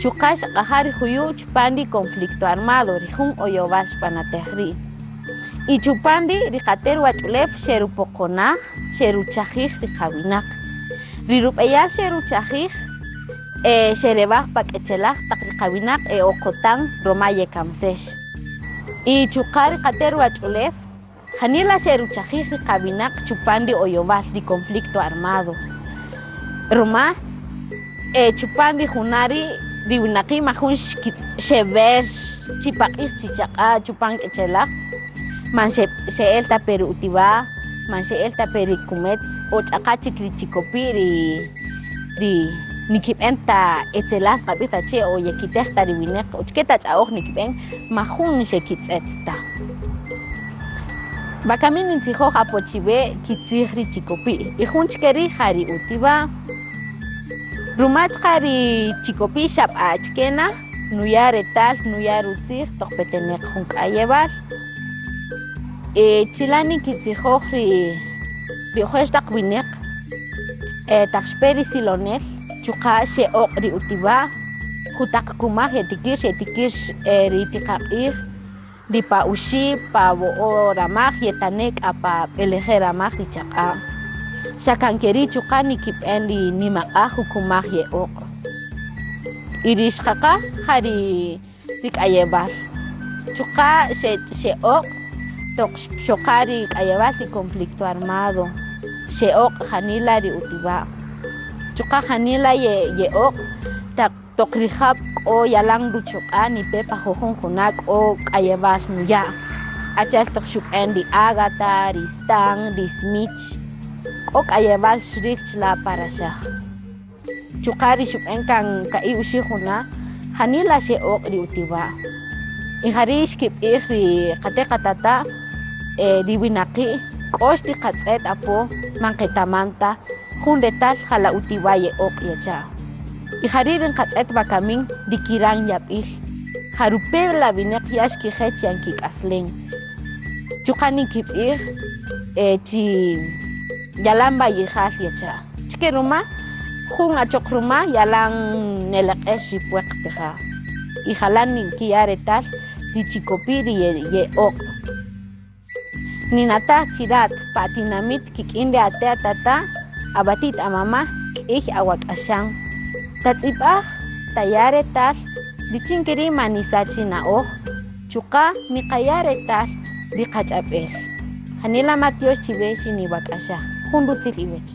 Chuqa' xq'ajan ri juyu' chupan ri conflicto armado ri jun oyowal xb'anatej ri'. Y chupan ri' ri qate' ruwach'ulew xerupoqonaj, xeruchajij ri qawinaq. Ri rub'eyal xeruchajij xerewaj pa k'echelaj taq ri qawinaq e oqotan roma yekamsex. Y chuqa' ri qate' ruwach'ulew janila xeruchajij ri qawinaq chupan ri oyowal, ri conflicto armado. Roma chupan ri juna' ri' ri winaqi' majun xewer chi paq'ij chi chaq'a' chupan k'echelaj, man xe'el ta pe ri utiwa', man xe'el ta pe ri kumetz o ch'aqa' chik ri chikopi' ri nikib'en ta etzelal nqab'ij ta che o yekitej ta ri winäq o achike ta ch'a'oj nikib'en, majun xekitz'et ta. Wakami nintzijoj apo chiwe kitzij ri chikopi' y jun chike ri' ja ri utiwa'. Ruma chuqa' ri chikopi' xa b'a achike na nuya' retal, nuya' rutzij toq peteneq jun k'ayewal. Chila' nikitzijoj ri ojer taq winäq taq xpe ri silonel chuqa' xe'oq' ri utiwa', jutaq kumaj yetikir xetikir ri tiqaq'ij ri pa oxi' pa wo'o' ramaj yetane' k'a pa b'eleje' ramaj ri chaq'a'. Xa kan ke ri' chuqa' nikib'en ri nimaq'a' jukumaj ye'oq'. Y ri xqaqa ja ri k'ayewal. Chuqa' xe'oq' toq xoqa' ri k'ayewal ri conflicto armado, xe'oq' janila ri utiwa'. Chuqa' janila ye'oq' taq Toq ri jäb' k'o yalan ruchuq'a' nipe pa jujun juna' k'o k'ayewal nuya', achi'el toq xub'en ri Agatha, ri Stan, ri Smith, k'o k'ayewal xril chila' pa raxaj. Chuqa' ri xub'en kan ka'i' oxi' juna' janila xe'oq' ri utiwa'. Y jari' xkib'ij ri qate' qatata' ri winaqi' k'o xtiqatz'et apo man qetaman ta jun retal jala utiwa' ye'oq' yecha'. Y jari' ri nqatz'et wakamin ri kiran yab'il. Jarupe' la winäq ya' xkijech yan kik'aslen. Chuqa' nikib'ij chi yalan bayijal yecha'. Achike ruma? Jun achoq ruma yalan neleq'ex ri pwäq peja'. Y jalan nkiya' retal ri chikopi' ri ye'oq'. Ninataj chi rat pa atinamit kik'in ri ate' atata', awati't amama' k'ïy awak'axan. Tatz'ib'aj, taya' retal richin ke ri' man nisach ri na'oj, chuqa' niqaya' retal ri qach'ab'el. Janila matyox chiwe xiniwak'axaj. Jun rutzil iwech.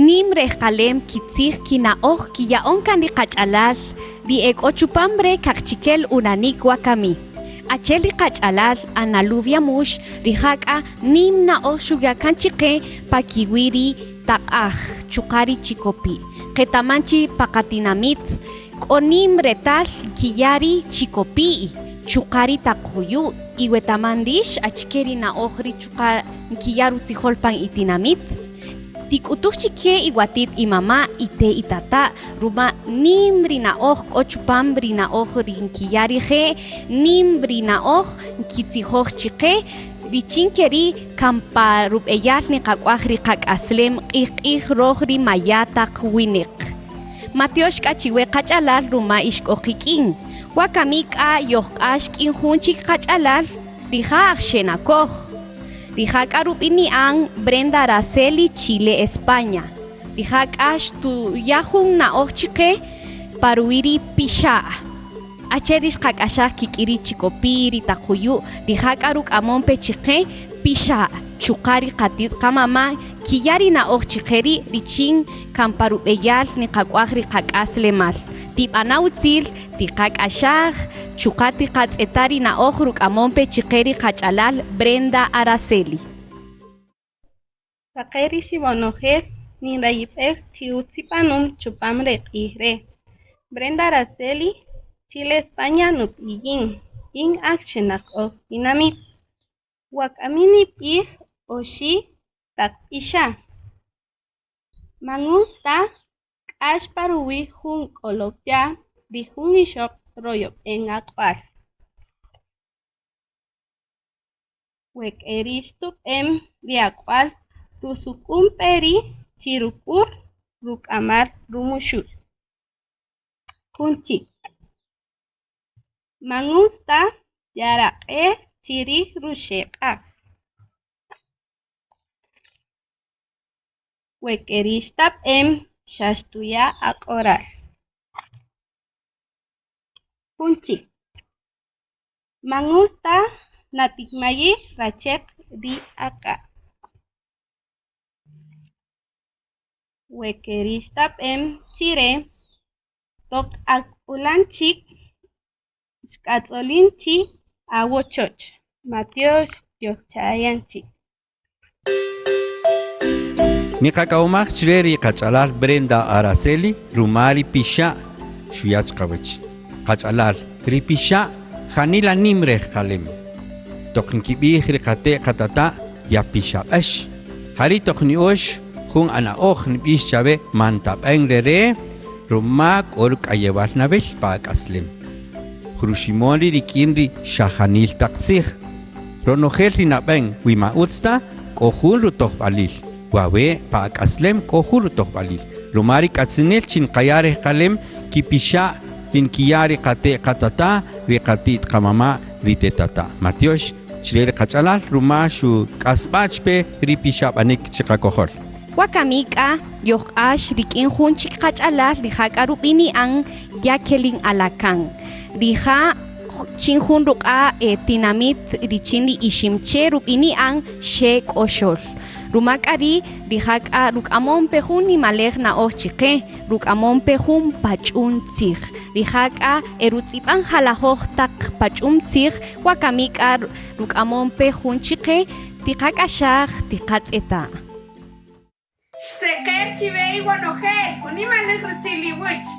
Nim rejqalem kitzij kina'oj kiya'on kan ri qach'alal ri e k'o chupam re kaqchikel unanik wakami. Achi'el ri qach'alal Ana Luvia Mush, rija' k'a nim na'oj xuya' kan chiqe pa kiwi' ri taq'aj chuqa' ri chikopi'. Qetaman chi pa qatinamit k'o nim retal nkiya' ri chikopi' chuqa' ri taq juyu'. Iwetaman rïx achike ri na'oj ri chuqa' nkiya' rutzijol pan itinamit? Tik'utuj chike iwatit imama' ite' itata' ruma nim ri na'oj k'o chupam ri na'oj ri nkiya' rije', nim ri na'oj nkitzijoj chiqe richin ke ri' kan pa rub'eyal niqak'waj ri qak'aslem q'ij q'ij röj ri maya' taq winäq. Matyox k'a chiwe qach'alal ruma ixk'o qik'in. Wakami k'a yojq'ax k'in jun chik qach'alal rija' aj Xenakoj. Rija' k'a rub'ini'an Brenda Araceli Chile España. Rija' k'a xtuya' jun na'oj chiqe pa ruwi' ri pixa'. Achi'el ri xqak'axaj kik'in ri chikopi', ri taq juyu', rija' k'a ruk'amon pe chiqe pixa' chuqa' ri qati't qamama' nkiya' ri na'oj chiqe ri' richin kan pa rub'eyal niqak'waj ri qak'aslemal. Tib'ana' utzil, tiqak'axaj, chuqa' tiqatz'eta' ri na'oj ruk'amon pe chiqe ri qach'alal Brenda Araceli. Saqer ixib'onojel ninrayib'ej chi ütz ib'anon chupam re q'ij re'. Brenda Araceli, Chile España nub'i' yïn, in aj Xenakoj tinamït. Wakami nib'ij oxi' taq b'ixa'. Man ütz ta k'ax pa ruwi' jun k'oloj ya' ri jun ixöq royob'en ak'wal. We ke ri' xtub'än ri ak'wal rusuk'um pe ri' chi ruk'ul ruk'amal rumuxul. Jun chik. Man ütz ta yaraq'e' chi rij ruxe' q'aq'. We ke ri' xtab'än xa xtuya' aq'oral. Jun chik. Man ütz ta natikmayij racheq ri aq'a'. We ke ri' xtab'än chi re toq at k'ulan chik xkatzolin chi awochoch. Matyox yojcha'ayan chik. Niqak'awomaj chre ri qach'alal Brenda Araceli ruma ri pixa' xuya' chqawäch. Qach'alal, ri pixa' janila nïm rejqalem. Toq nkib'ij ri qate' qatata' yapixab'äx. Ja ri' toq nya'öx jun ana'oj nb'ix chawe man tab'än re re' ruma k'o ruk'ayewal nawïl pa ak'aslem. Ruximon ri' rik'in ri xajanil taq tzij. Ronojel ri nab'än wi man ütz ta, k'o jun rutojb'alil. Wawe' pa ak'aslem k'o jun rutojb'alil. Ruma ri k'atzinel chi nqaya' rejqalem kipixa' ri nkiya' ri qate' qatata', ri qati't qamama', ri tetata'. Matyox chre ri qach'alal ruma xuk'asb'a' chpe ri pixab'anik chiqakojol. Wakami k'a yojq'ax rik'in jun chik qach'alal rija' k'a rub'ini'an Jacqueline Alacán. Rija' chin jun ruq'a' tinamït richin ri Iximche' rub'ini'an Xe K'oxol. Ruma k'a ri' rija' k'a ruk'amon pe jun nimalej na'oj chiqe, ruk'amon pe jun pach'un tzij. Rija' k'a erutz'ib'an jalajoj taq pach'un tzij, wakami k'a ruk'amon pe jun chiqe, tiqak'axaj, tiqatz'eta'. Xseqer chiwe iwonojel, jun nimaläj rutzil iwäch.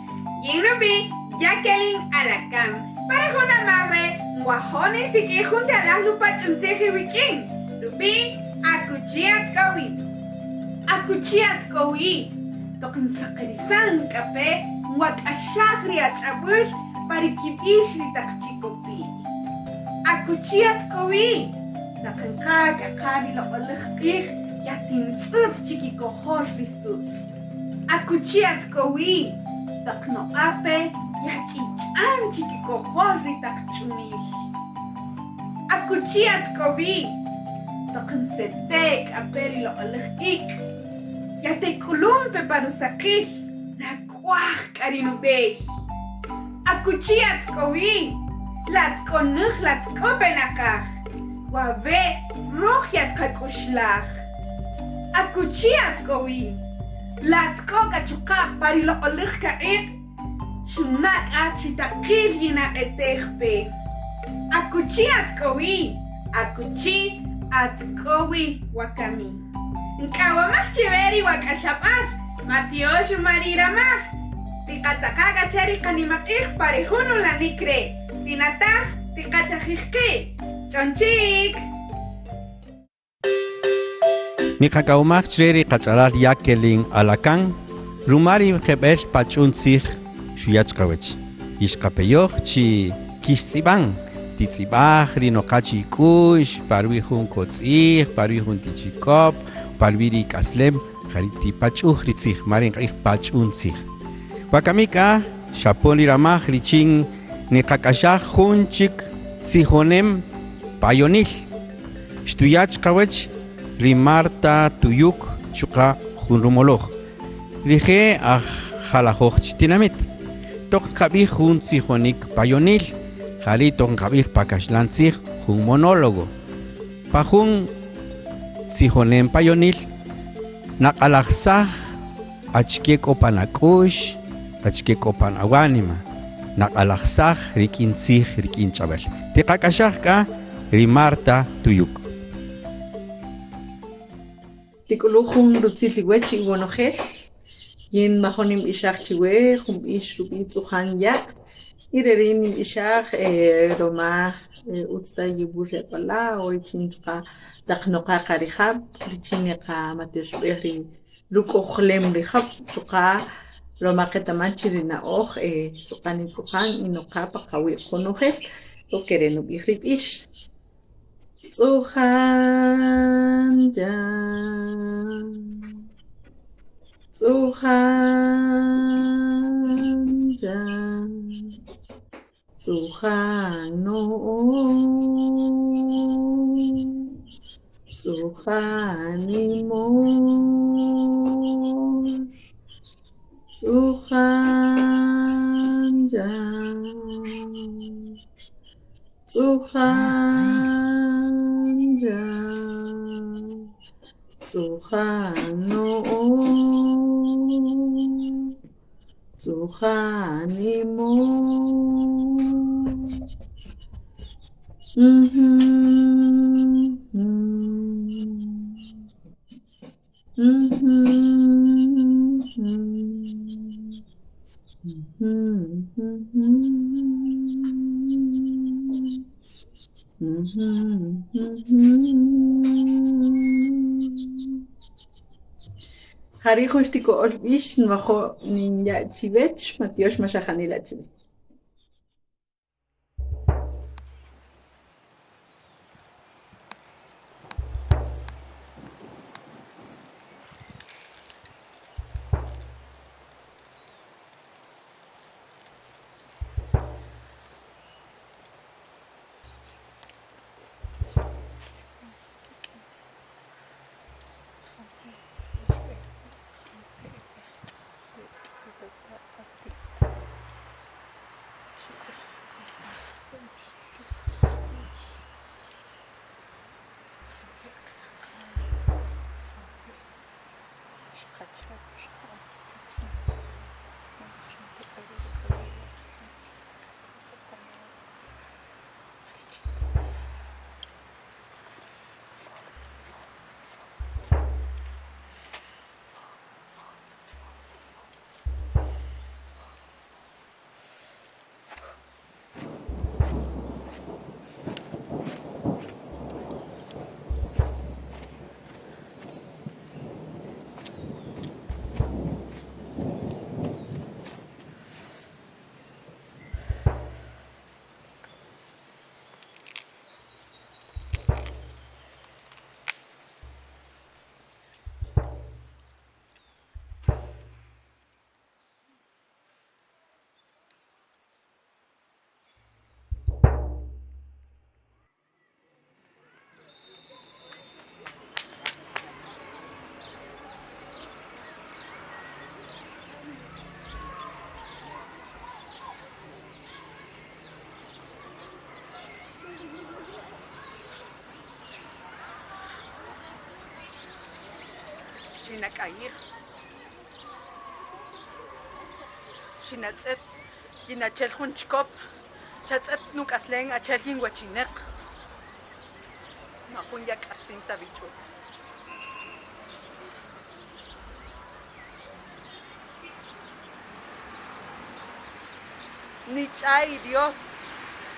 Yïn nub'i' Jacqueline Alacán. Pa re jun amaq' re' nwajo' ninsik'ij jun ti alaj nupach'un tzij iwik'in. Rub'i' Akuchi at k'o wi. Akuchi at k'o wi. Toq nsaqirisan k'a pe nwak'axaj ri ach'ab'äl pa ri kib'ix ri taq chikopi'. Akuchi at k'o wi. Taq nqa k'a qa ri loq'oläj q'ij yatintz'ët chi kikojol ri sutz'. Akuchi at k'o wi, taq noq'a pe yach'ich'an chi kikojol ri taq ch'umil. Akuchi at k'o wi, toq nsete' k'a pe ri loq'oläj ik', yatek'ulun pe pa rusaqil, nak'waj k'a ri nub'ey. Akuchi at k'o wi, lat k'o näj lat k'o pe naqaj, wawe' röj yatqak'uxlaj. Akuchi at k'o wi, lat k'o k'a chuqa' pa ri loq'oläj kaq'iq', xunna' k'a chi taqïl yinaq'etej pe. Akuchi at k'o wi, akuchi at k'o wi wakami. Nk'awamaj chiwe ri wak'axab'al, matyox ruma ri ramaj. Tiqatzaqa' k'a che ri qanimaq'ij pa ri jun ulanik re'. Tinataj, tiqachajij qi'. Ch'onchik! Niqak'awomaj chre ri qach'alal Jacqueline Alacán, ruma ri jeb'ël pach'un tzij xuya' chqawäch. Yixqapeyoj chi kixtz'ib'an, titz'ib'aj ri noqa chi ik'u'x pa ruwi' jun kotz'i'j, pa ruwi' jun ti chiköp, pa ruwi' ri ik'aslem, ja ri' tipach'uj ri tzij, ruma ri nqa'ij pach'un tzij. Wakami k'a xapon ri ramaj richin niqak'axaj jun chik tzijonem payonil. Xtuya' chqawäch ri Marta Tuyuk chuqa' jun rumoloj. Rije' aj jalajoj chi tinamït. Toq nqab'ij jun tzijonik payonil, ja ri' toq nqab'ij pa kaxlan tzij jun monólogo. Pa jun tzijonem payonil, naq'alajsaj achike k'o pan ak'u'x, achike k'o pan awanima, naq'alajsaj rik'in tzij rik'in ch'ab'äl. Tiqak'axaj k'a ri Marta Tuyuk. Tik'ulu' jun rutzil iwech iwonojel, yin majun ninb'ixaj chiwe jun b'ix rub'i' tz'ujan ya' y re rin ninb'ixaj ruma utz ta yiwul ri ak'wala' o richin chuqa' taq noqa qa ri jäb' richin niqamatyoxb'ej ri ruk'ojlem ri jäb' chuqa' ruma qetaman chi ri na'oj chuqa' nitz'ujan y noqa pa qawi' qonojel o ke re' nub'ij ri b'ix. Tz'ujan ya', tz'ujan ya', tz'ujan no'oj, tz'ujan imox, tz'ujan ya', tz'ujan ya', tz'ujan no'oj, tz'ujan imox. Ja ri' jun xtiko'öl b'ix nwajo' ninya' chiwech, matyox ma xa janila chiwe. Xinak'ayij, xinatz'et yinachel jun chikop, xatz'et nuk'aslen achel yinwachineq. Majun yak'atzin ta bich'u. Nich'ay Dios,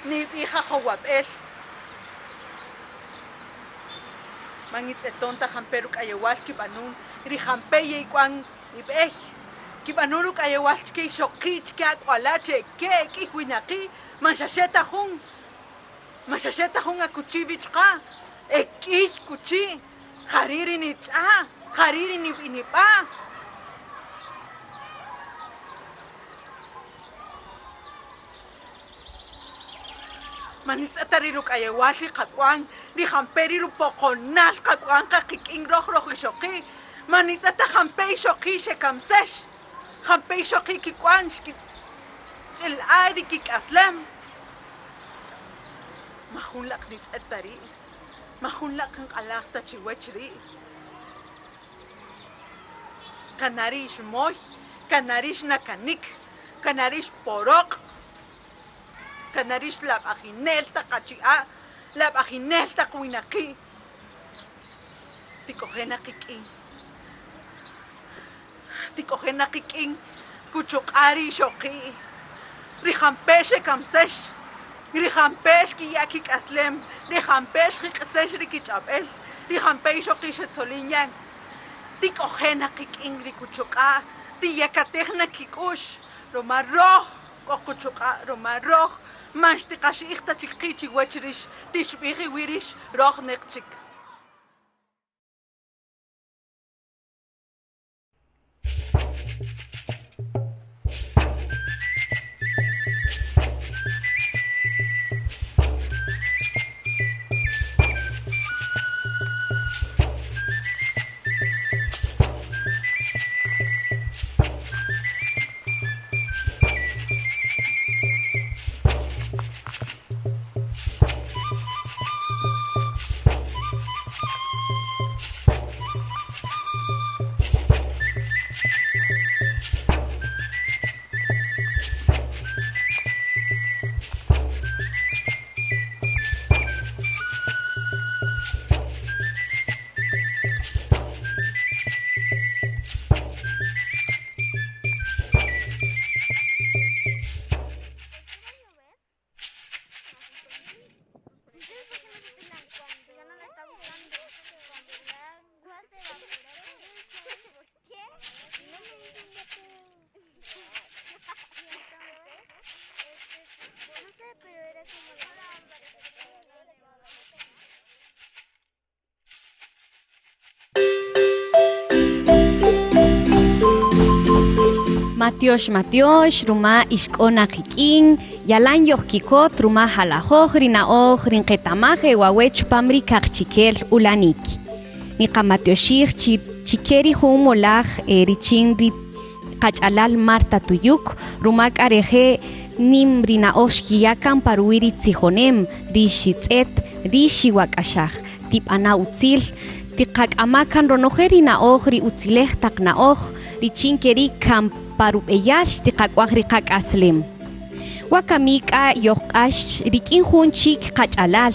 nib'ij ajowab'el. Man itz'eton ta jampe' ruk'ayewal kib'anun ri jampe' ye'ik'wan ib'ey. Kib'anun ruk'ayewal chike ixoqi' chike ak'wala' che ke' k'iy winaqi' man xaxe ta jun, man xaxe ta jun akuchi wichqa' e k'iy kuchi' jari' ri nich'a', jari' ri nib'inib'a'. Man nitz'et ta ri ruk'ayewal ri qak'wan, ri jampe' ri rupoqonal qak'wan qa qik'in roj roj ixoqi', man nitz'et ta jampe' ixoqi' xekamsex, jampe' ixoqi' kik'wan xkitz'il'a ri kik'aslem. Majun laq nitz'et ta ri', majun laq nq'alaj ta chiwech ri'. Kana' ri ixmoy, kana' ri ixnakanik, kana' ri ixporoq', kana' ri ixlab'ajinel taq achi'a', lab'ajinel taq winaqi'. Tik'oje' na qik'in, tik'oje' na qik'in kuchuq'a' ri ixoqi', ri jampe' xekamsex, ri jampe' xkiya' kik'aslem, ri jampe' xjiq'sex ri kich'ab'el, ri jampe' ixoqi' xetzolin yan. Tik'oje' na qik'in ri kuchuq'a', tiyakatej na kik'u'x, ruma roj k'o kuchuq'a', ruma roj man xtiqaxi'ij ta chik qi' chiwech rix, tixb'ij iwi' rix roj neq chik. Matiox, matiox, ruma ixk'ona qik'in, yalan yojkikot, ruma jalajoj, rina'oj, rinqetamaj ewawe chupam ri kaqchikel ulanik. Niqamatioxij chikeri jun molaj richin ri qach'alal Marta Tuyuk, ruma k'areje nim rina'oj xkiyakan parwi ri tzijonem, ri xitz'et, ri xiwak'axaj, tib'ana utzil, tiqak'amakan ronoje rina'oj ri utzilej taq na'oj, richin keri kamparub'eyal xtiqak'waj ri qak'aslem. Wakami k'a yojq'ax rik'in jun chik qach'alal.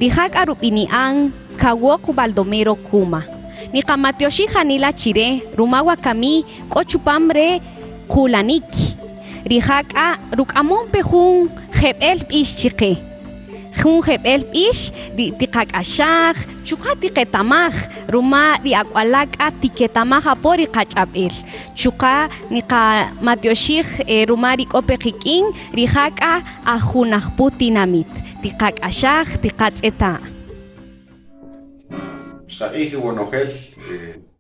Rija' k'a rub'ini'an Kawoq Baldomero Kuma. Niqamatioxij janila chire, ruma wakami k'o chupam re qulanik. Rija' k'a ruk'amon pe jun jeb'el b'ix chiqe. Jun jeb'el b'ix ri tiqak'axaj, chuqa' tiqetamaj, ruma ri ak'wala' k'a tiketamaj apo ri qach'ab'el. Chuqa' niqamatioxij ruma ri k'o pe qik'in, rija' k'a ajunajpu tinamit. Tiqak'axaj, tiqatz'eta'. Xqaq'ij iwonojel,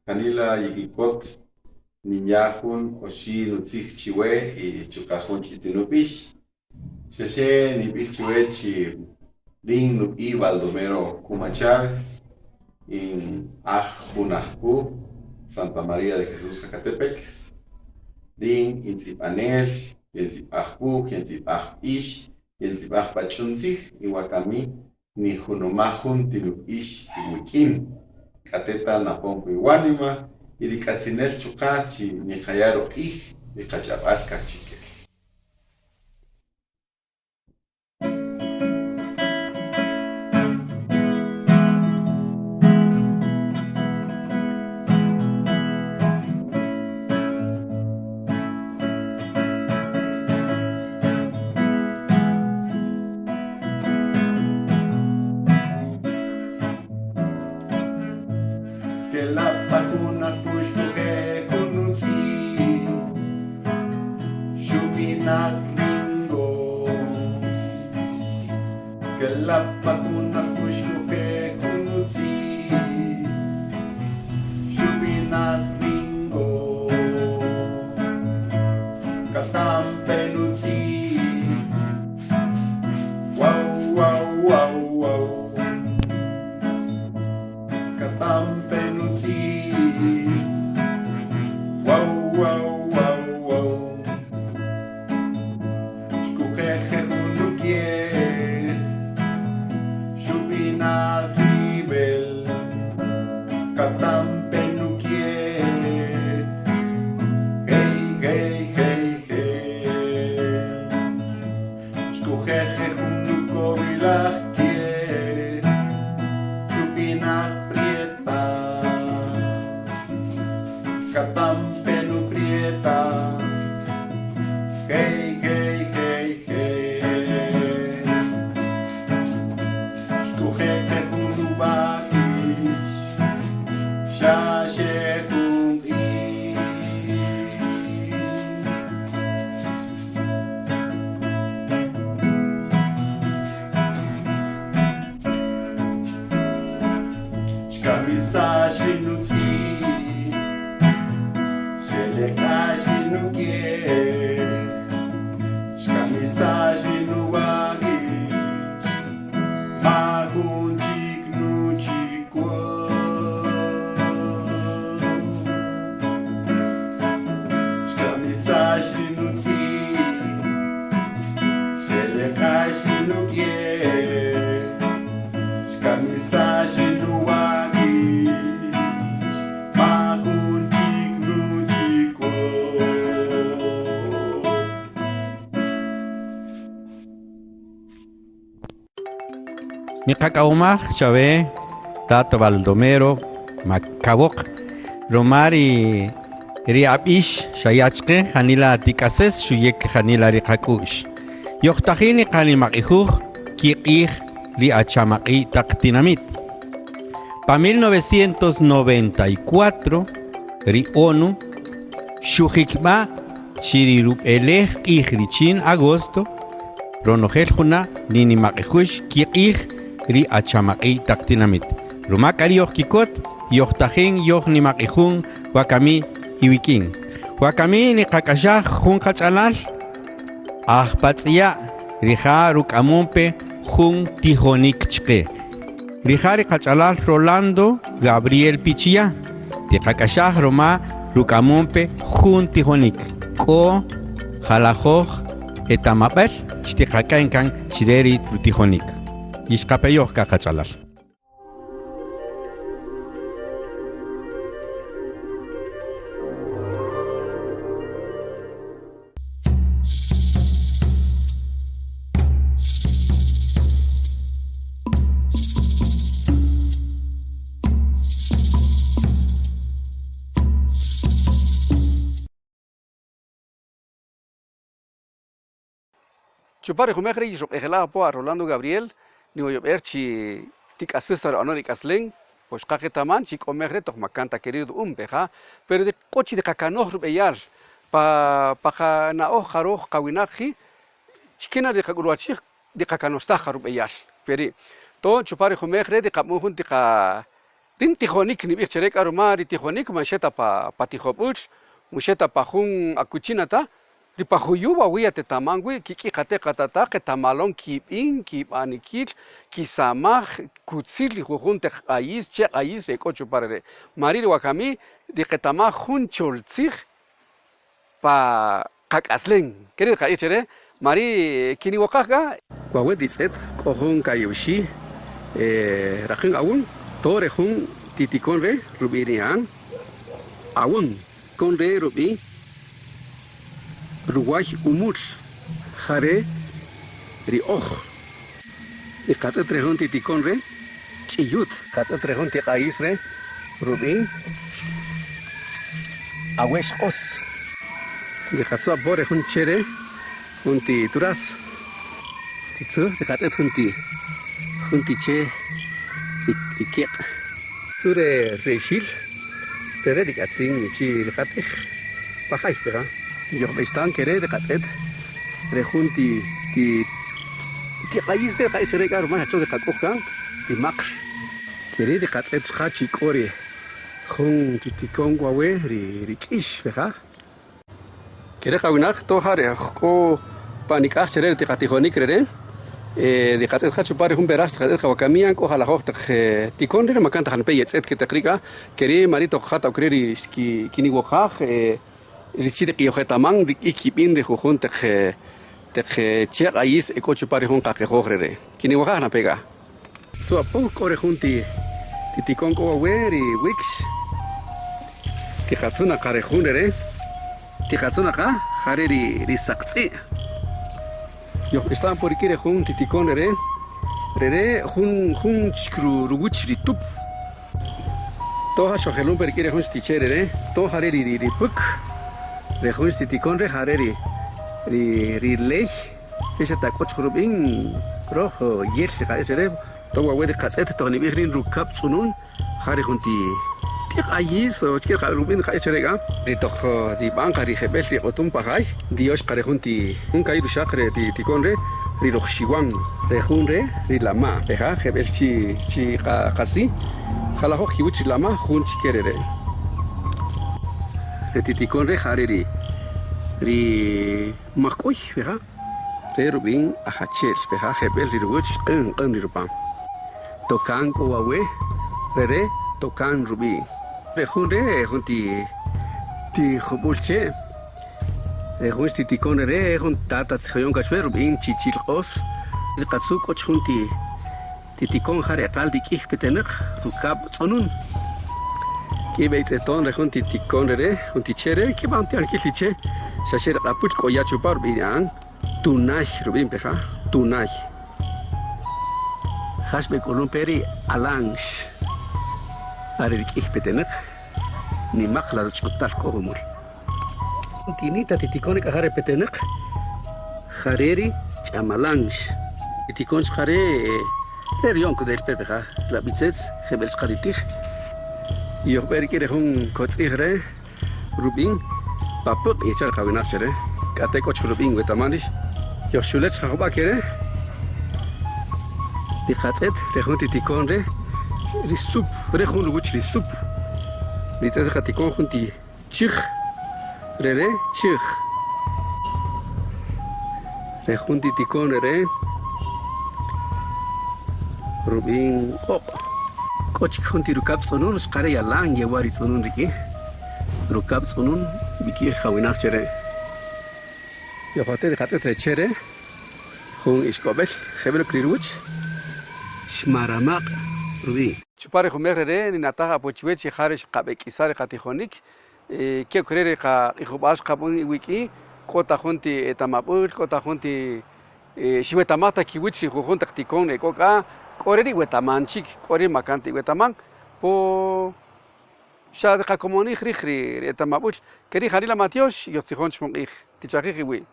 janila yikikot ninya jun oxi' nutzij chiwe y chuqa' jun ch'itinub'ix. Xaxe nib'ij chiwe chi rin nub'i Baldomero Kuma Chávez, in aj Junajpu, Santa María de Jesús Zacatepec. Rin intz'ib'anel, yentz'ib'aj wuj, yentz'ib'aj b'ix, yentz'ib'aj pach'untzij, iwakami nijunumaj jun tinub'ix iwik'in. K'ateta napon piwanima y rik'atzinel chuqa' chi niqaya' ruq'ij riqach'ab'al kaqchikel. nukiej, xkamisax ri nuwakix, majun chik nuchikop. Xkamisax ri nutz'i', xeleq'ax ri nukiej, xkamisax ri nuwakix, majun chik nuchikop. Niqak'awmaj chawe Tato Baldomero Macabok Romari ri ab'ix xayachqe janila tik'ases xuyek janila riqak'u'x Yoqtajin qanimaq'ijuj kiq'ij ri achamaq'i taq tinamit. Pa 1994 ri ONU xujikb'a chirirub'elej q'ij richin agosto ronojel juna ninimaq'ijux kiq'ij ri achamaq'i taq tinamit. Ruma k'ari yojkikot yojtajin yojnimaq'ijun wakami iwikin. Wakami niqak'axaj jun qach'alal ajpatz'ya' rija' ruk'amunpe jun tijonik chqe. Rija' riqach'alal Rolando Gabriel Pichia tiqak'axaj ruma ruk'amunpe jun tijonik k'o jalajoj etamab'el xtiqak'en kan chire ri rutijonik. Ixqapeyoj ka qach'alal. Chupari jumej ri yixroq'ejela po a Rolando Gabriel niwoyob'ej chi tik'asista ro'ano rik'aslen pues qaqetaman chi k'omej re toq makanta querido umpe ja pero de k'o chi riqakanoj rub'eyal pa qana'oj qaroj qawinaq ji chikena riqak'ulwachij riqakanostaj qarub'eyal peri to chupari jumej re riqab'un jun tiqa rin tijonik nib'ij chere k'a ruma ri tijonik man xe ta pa tijob'ul muxe ta pa jun akuchina ta ri pa juyu wawi yatetaman wi kik'i qate qatata qetamalon kib'in kib'anikil kisamaj kutzil ri jujun taq q'ayis che q'ayis e k'o chupa rere' mari ri wakami riqetamaj jun choltzij pa qak'aslen keri qa'ij chere mari kiniwaqaj k'a Wawe ditz'et k'o jun kayuxi raqän awun tore jun titikon re rub'ini'an awun kon re rub'i ruway umul jare ri oj y qatz'et re jun titikon re ch'iyut qatz'et re jun tiq'ayis re rub'i awex q'os riqatzu apo re jun che re jun ti turas titzu riqatz'et jun ti che rikiq' tzu re rexil re rik'atzin chi riqatij pajay peja yojb'extan kere riqatz'et re jun ti tiq'ayis re qa'is re k'a ruma xacho riqak'uj kan rimaqr kere riqatz'et xqa chi k'o ri jun titikon wawe ri rik'ix peja kere qawinaq toja re k'o panik'aj chere ri tiqatijonik rere riqatz'et qa chupa ri jun peraj tiqatz'et qawakamian k'o jalajoj taq tikon re makan taq janpe yetz'et ke taq rik'a keri mari toq jata okre ri kiniwaqaj richi riqiyojetaman rik'ikib'in ri jujun taq taq che q'ayis e k'o chupa ri jun qaqejoj rere kiniwaqaj napega Suapo k'o ri jun ti tikon k'o wawe ri wikx tiqatzuna qa ri jun rere tiqatzuna qa jare ri saqtz'i' yojb'extan por ik'i ri jun titikon rere rere jun jun ruwuch ri tup toja xojelun per ik'i ri jun xtiche rere toja re ri pük ri jun xtitikon re jare ri ley che xa tak'och rub'in roj yel riqa'is rere to wawe riqatz'et toq nib'ij rin rukab' tz'unun ja ri jun ti q'ayis o chike rub'in riqa'is chere k'a ri toq rib'an qa ri jeb'el ri q'utum pajay Dios qa ri jun ti jun ka'i ruxaq re ti tikon re ri rojxiwan re jun re ri lama peja jeb'el chi qasi jalajoj kiwuch ri lama jun chike rere re ti tikon re ja re Ri majk'uy peja re rub'in ajachel peja jeb'ël ri ruwäch q'än q'än ri rupam. Tokan k'o wawe' re re' tokan rub'i'. Re jun re' jun ti ti jub'ül che'. Re jun xtitikon re re' jun tata tzijoyon ka chwe rub'in chichilq'os. Ri qatzu' k'o chi jun ti ti tikon ja ri eqal ri k'ij petenäq rukab' tz'unun. K'ïy b'ey tz'eton re jun ti tikon re re' jun ti che' re' kib'an ti ankil ri che' xa xe ri q'apül k'o ya' chupan rub'ini'an tunay rub'in pe ja, tunay. Ja xb'ek'ulun pe ri alanx are ri k'ij petenäq nimaq la ruch'utal k'o jumul. Tinita ti tikon ri k'a ja re petenäq ja re' ri ch'amalanx. Ri tikon chuqa' re' re ruyon kudel pe peja la b'itzetz jeb'ël chuqa' ri tij. Yojb'e rik'in re jun kotz'i'j re' rub'in papäq yecha' ri qawinaq che re' k'ate' k'o chik rub'in wetaman rïx yojxule' chuqa' jub'a' ke re' tiqatz'et re jun ti tikon re' ri sup re jun ruwäch ri sup nitz'et ri qatikon jun ti Chij, re re' chij. Re jun ti tikon re re' rub'in q'oq'. K'o chik jun ti rukab' tz'unun xqa re' yalan yewa' ri tz'unun rik'in rukab' tz'unun b'ik'ij qawinaq che re'. Yojote' riqatz'et re che' re' jun ixk'ob'el jeb'ël ok ri ruwäch xmaramaq' rub'i'. Chupan ri jun mej re re' ninataj apo chiwech chi ja re xqab'ek'isa' ri qatijonik, ke ok re' ri qaq'ijub'al xqab'än iwik'in, k'o ta jun ti etamab'äl, k'o ta jun ti xiwetamaj ta kiwäch ri jujun taq tikon e k'o k'a, k'o re' ri iwetaman chik, k'o re' ma kan ta iwetaman, po xa tiqakomonij rij ri etamab'äl, ke ri' janila matyox yojtzijon chi jun q'ij, tichajij iwi'.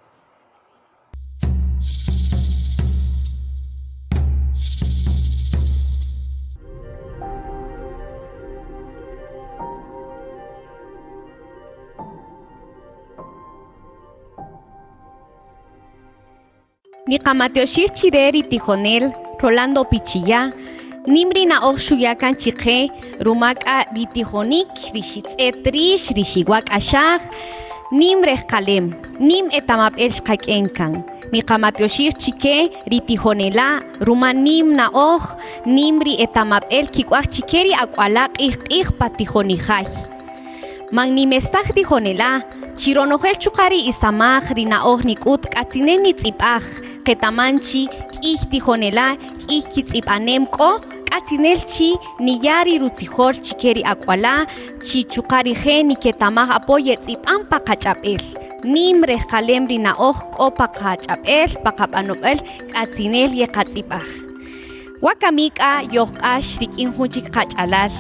Niqamatyoxij chi re ri tijonel Rolando Pichilla, nim ri na'oj xuya' kan chi qe ruma k'a ri tijonïk ri xitz'et rïx ri xiwak'axaj, nim rejqalem, nim etamab'el xqak'en kan. Niqamatyoxij chi ke ri tijonela' ruma nim na'oj, nim ri etamab'el kik'waj chi ke ri ak'wala' q'ij q'ij pa tijonijay. Man nimestaj tijonela', chi ronojel chuqa' ri isamaj ri na'oj nik'ut k'atzinel nitz'ib'aj, qetaman chi k'ïy tijonela' k'ïy kitz'ib'anem k'o, k'atzinel chi niya' ri rutzijol chi ke ri ak'wala' chi chuqa' rije' niketamaj apo yetz'ib'an pa qach'ab'el. Nim rejqalem ri na'oj k'o pa qach'ab'el, pa qab'anob'al, k'atzinel yeqatz'ib'aj. Wakami k'a yojq'ax rik'in jun chik qach'alal,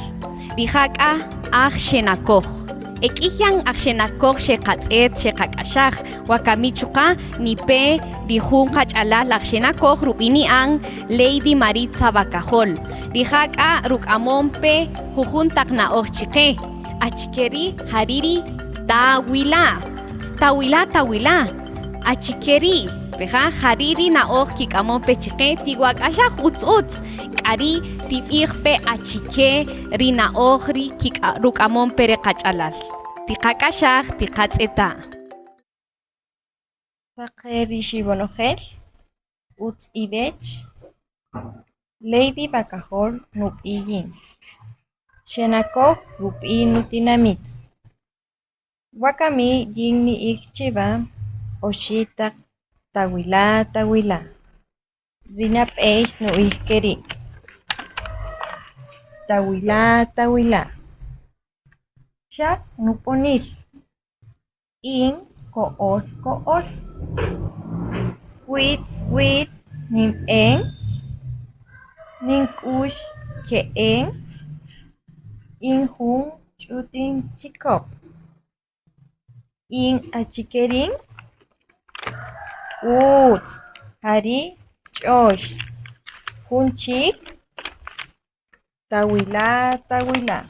rija' k'a aj xenakoj. E k'ïy yan aj xenakoj xeqatz'ët, xeqak'axaj, wakami chuqa' nipe ri jun qach'alal aj xenakoj rub'ini'an Lady Maritza Bacajol. Rija' k'a ruk'amon pe jujun taq na'oj chi qe. Achike ri' ja ri' ri tawila'. Tawila' tawila'. Achike ri'? Peja' ja ri' ri na'oj kik'amon pe chi qe tiwak'axaj utz utz, k'a ri' tib'ij pe achike ri na'oj ri ruk'amon pe ri qach'alal. Tiqak'axaj, tiqatz'eta'. Saqe ri xib'onojel, utz iwech, Lady Bacajol nub'i' yin, Xenakoj rub'i' nutinamit. Wakami yin ni'ij chiwa oxi' taq tawila' tawila'. Ri nab'ey nu'ij ke ri': Tawila' tawila'. Xaq nuponil. In ko'öl ko'öl. Witz witz ninb'en, nink'ux ke'en, in jun ch'utin chiköp. In achike rïn? Ütz, ja ri' ch'oy. Jun chik? Tawila' tawila'.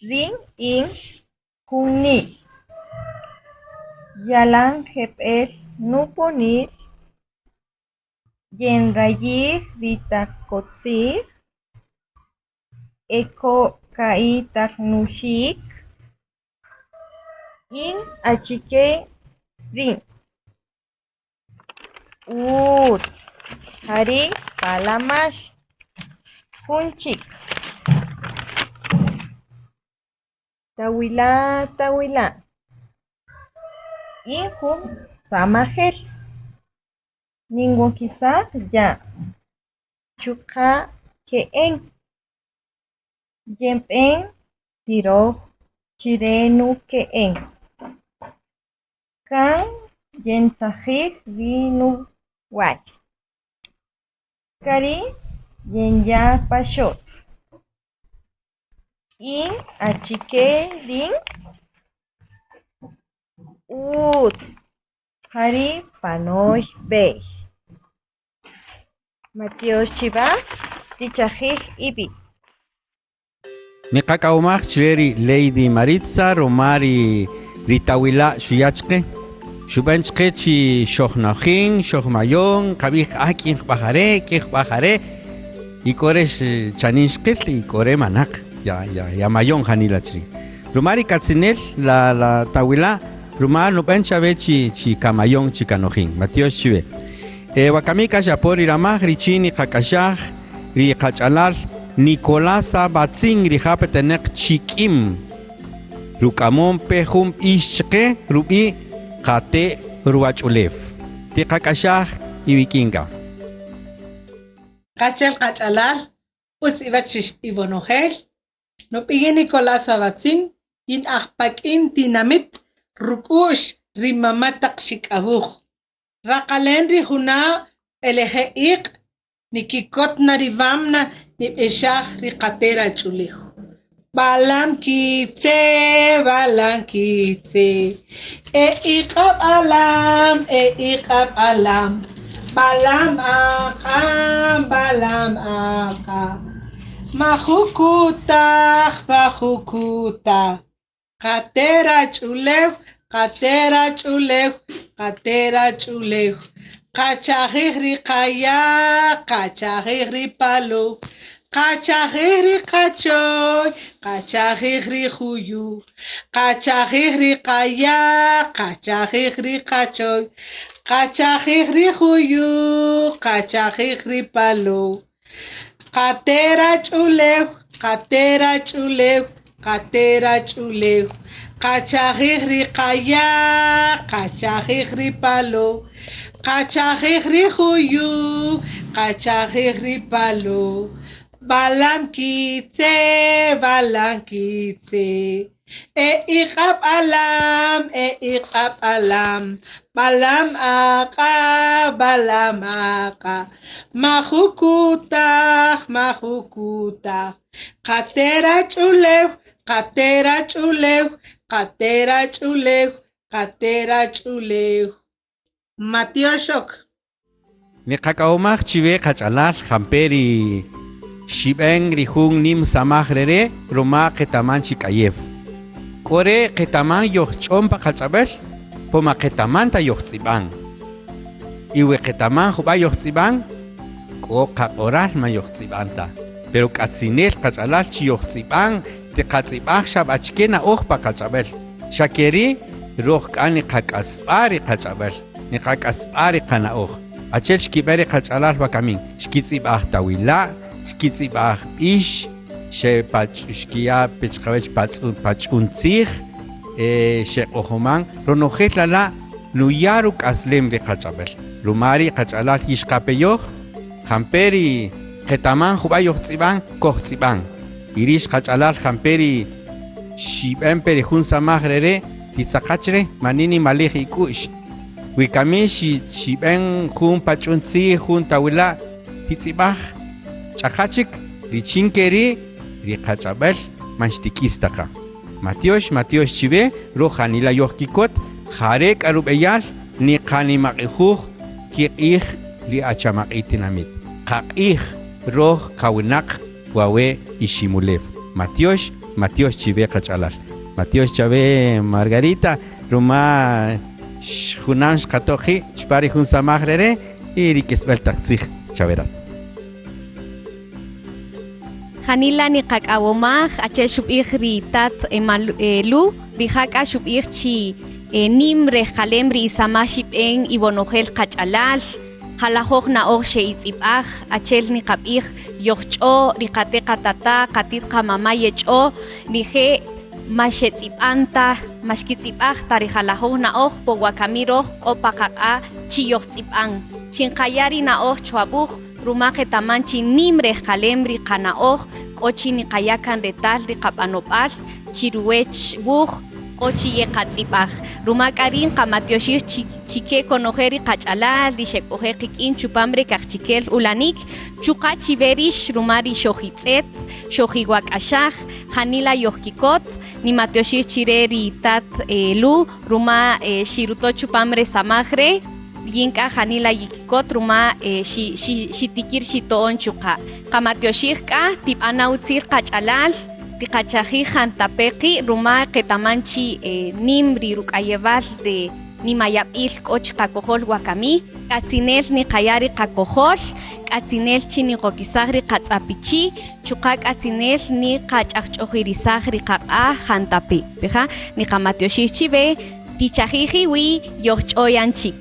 Rïn in jun ni'x. Yalan jeb'ël nuponil, yenrayij ri taq kotz'i'j, e k'o ka'i' taq nuxik', In achike rin? Utz, jari palamax. Jun chik. Tawila, tawila. In jun samajel. Ninwokisaj ya', chuqa' ke'en. Yenb'en siroj chire nuke'en. Kan yentzajij ri nuway. Kari' yenya' pa xot. In achike rin? Utz, jari panoy b'ey. Matyox chiwa, tichajij iwi'. Niqak'awmaj chre ri Lady Maritza ruma ri ri tawila' xuya' chqe xub'an chqe chi xojnojin xojmayon qab'ij ah k'in jb'aj are' k'in jb'aj are' y k'o re chanin xqil y k'o re manaq ya ya ya mayon janila chrij ruma ri k'atzinel la la tawila' ruma nub'an chawe chi chi kamayon chi kanojin matyox chiwe e wakami k'a xapon ri ramaj richin niqak'axaj ri qach'alal Nicolasa Batzin rija' petenaq Chik'im ruk'amon pe jun b'ix chqe rub'i' Qate' Ruwach'ulew. Tiqak'axaj iwik'in k'a. Qachel qach'alal, utz iwech rix iwonojel. Nub'i' yin Nicolasa Batzin, yin ajpak'in tinamit ruk'u'x ri mama' taq xik'awuj. Raqalen ri juna' b'eleje' iq' nikikot na ri wamna nib'ixaj ri qate' rach'ulew. B'alam Kitze', B'alam Kitze', e iq'a b'alam, e iq'a b'alam, B'alam Aq'a', B'alam Aq'a'. Majukutaj, majukutaj, qate' rach'ulew, qate' rach'ulew, qate' rach'ulew. Qachajij ri qaya', qachajij ri palow, qachajij ri qachoy, qachajij ri juyu', qachajij ri qaya', qachajij ri qachoy, qachajij ri juyu', qachajij ri palow. Qate' rach'ulew, qate' rach'ulew, qate' rach'ulew. Qachajij ri qaya', qachajij ri palow, qachajij ri juyu', qachajij ri palow. B'alam Kitze', B'alam Kitze', e iq'a b'alam, e iq'a b'alam, B'alam Aq'a', B'alam Aq'a'. Majukutaj, majukutaj, qate' rach'ulew, qate' rach'ulew, qate' rach'ulew, qate' rach'ulew. Matyoxok. Niqak'awomaj chiwe qach'alal jampe' ri xib'en ri jun nim samaj rere' ruma qetaman chi k'ayew. K'o re' qetaman yojch'on pa qach'ab'äl po ma qetaman ta yojtz'ib'an. Y we qetaman jub'a' yojtz'ib'an, k'o qaq'oral ma yojtz'ib'an ta. Pero k'atzinel qach'alal chi yojtz'ib'an, tiqatz'ib'aj xa b'achike na'oj pa qach'ab'äl. Xa ke ri' röj k'a niqak'asb'a' ri qach'ab'äl, niqak'asb'a' ri qana'oj. Achi'el xkib'en ri qach'alal wakamin, xkitz'ib'aj tawila', xkitz'ib'aj b'ix, xkiya' pe chqawäch pach'un tzij, xeq'ojoman, ronojel la la' nuya' ruk'aslem ri qach'ab'äl. Ruma ri' qach'alal yixqapeyoj, jampe' ri qetaman jub'a' yojtz'ib'an, kojtz'ib'an. Y rïx qach'alal jampe' ri xib'en pe ri jun samaj rere' titzaqach re, mani nimalij ik'u'x. Wi kami xib'en jun pach'un tzij, jun tawila', titz'ib'aj ch'aqa chik richin ke ri' ri qach'ab'äl man xtik'is ta qa. Matyox, matyox chiwe, röj janila yojkikot, ja re' k'a rub'eyal niqanimaq'ijuj kiq'ij ri achamaq'i' tinamït. Qaq'ij röj qawinaq wawe' Iximulew. Matyox, matyox chiwe qach'alal. Matyox chawe Margarita, ruma junam xqato' qi' chpan ri jun samaj re re' y ri k'isb'äl taq tzij chawe rat. Janila niqak'awomaj achi'el xub'ij ri tat Lu, rija' k'a xub'ij chi nim rejqalem ri isamaj xib'en iwonojel qach'alal, jalajoj na'oj xe'itz'ib'aj, achi'el niqab'ij yojch'o, ri qate' qatata', qatit qamama' yech'o, rije' ma xetz'ib'an ta, ma xkitz'ib'aj ta ri jalajoj na'oj, po wakami roj k'o pa qaq'a' chi yojtz'ib'an, chi nqaya' ri na'oj chwab'uj, ruma qetaman chi nim rejqalem ri qana'oj, k'o chi niqaya' kan retal ri qab'anob'al chi ruwech wuj, k'o chi yeqatz'ib'aj. Ruma k'a ri' nqamatyoxij chike konojel ri qach'alal, ri xek'oje' qik'in chupam re kaqchikel ulanik, chuqa' chiwe rix ruma ri xojitz'et, xojiwak'axaj, janila yojkikot, nimatyoxij chire ri tat Lu ruma xiruto' chupam re samaj re', yin k'a janila yikikot ruma xitikir xito'on chuqa'. Qamatyoxij k'a tib'ana' utzil qach'alal, tiqachajij jantape' qi' ruma qetaman chi nim ri ruk'ayewal re nimayab'il k'o chiqakojol wakami, k'atzinel niqaya' ri qakojol, k'atzinel chi niqokisaj ri qatz'apichi', chuqa' k'atzinel niqach'ajch'ojirisaj ri qaq'a' jantape'. Rija' niqamatyoxij chiwe, tichajij iwi' yojch'oyan chik.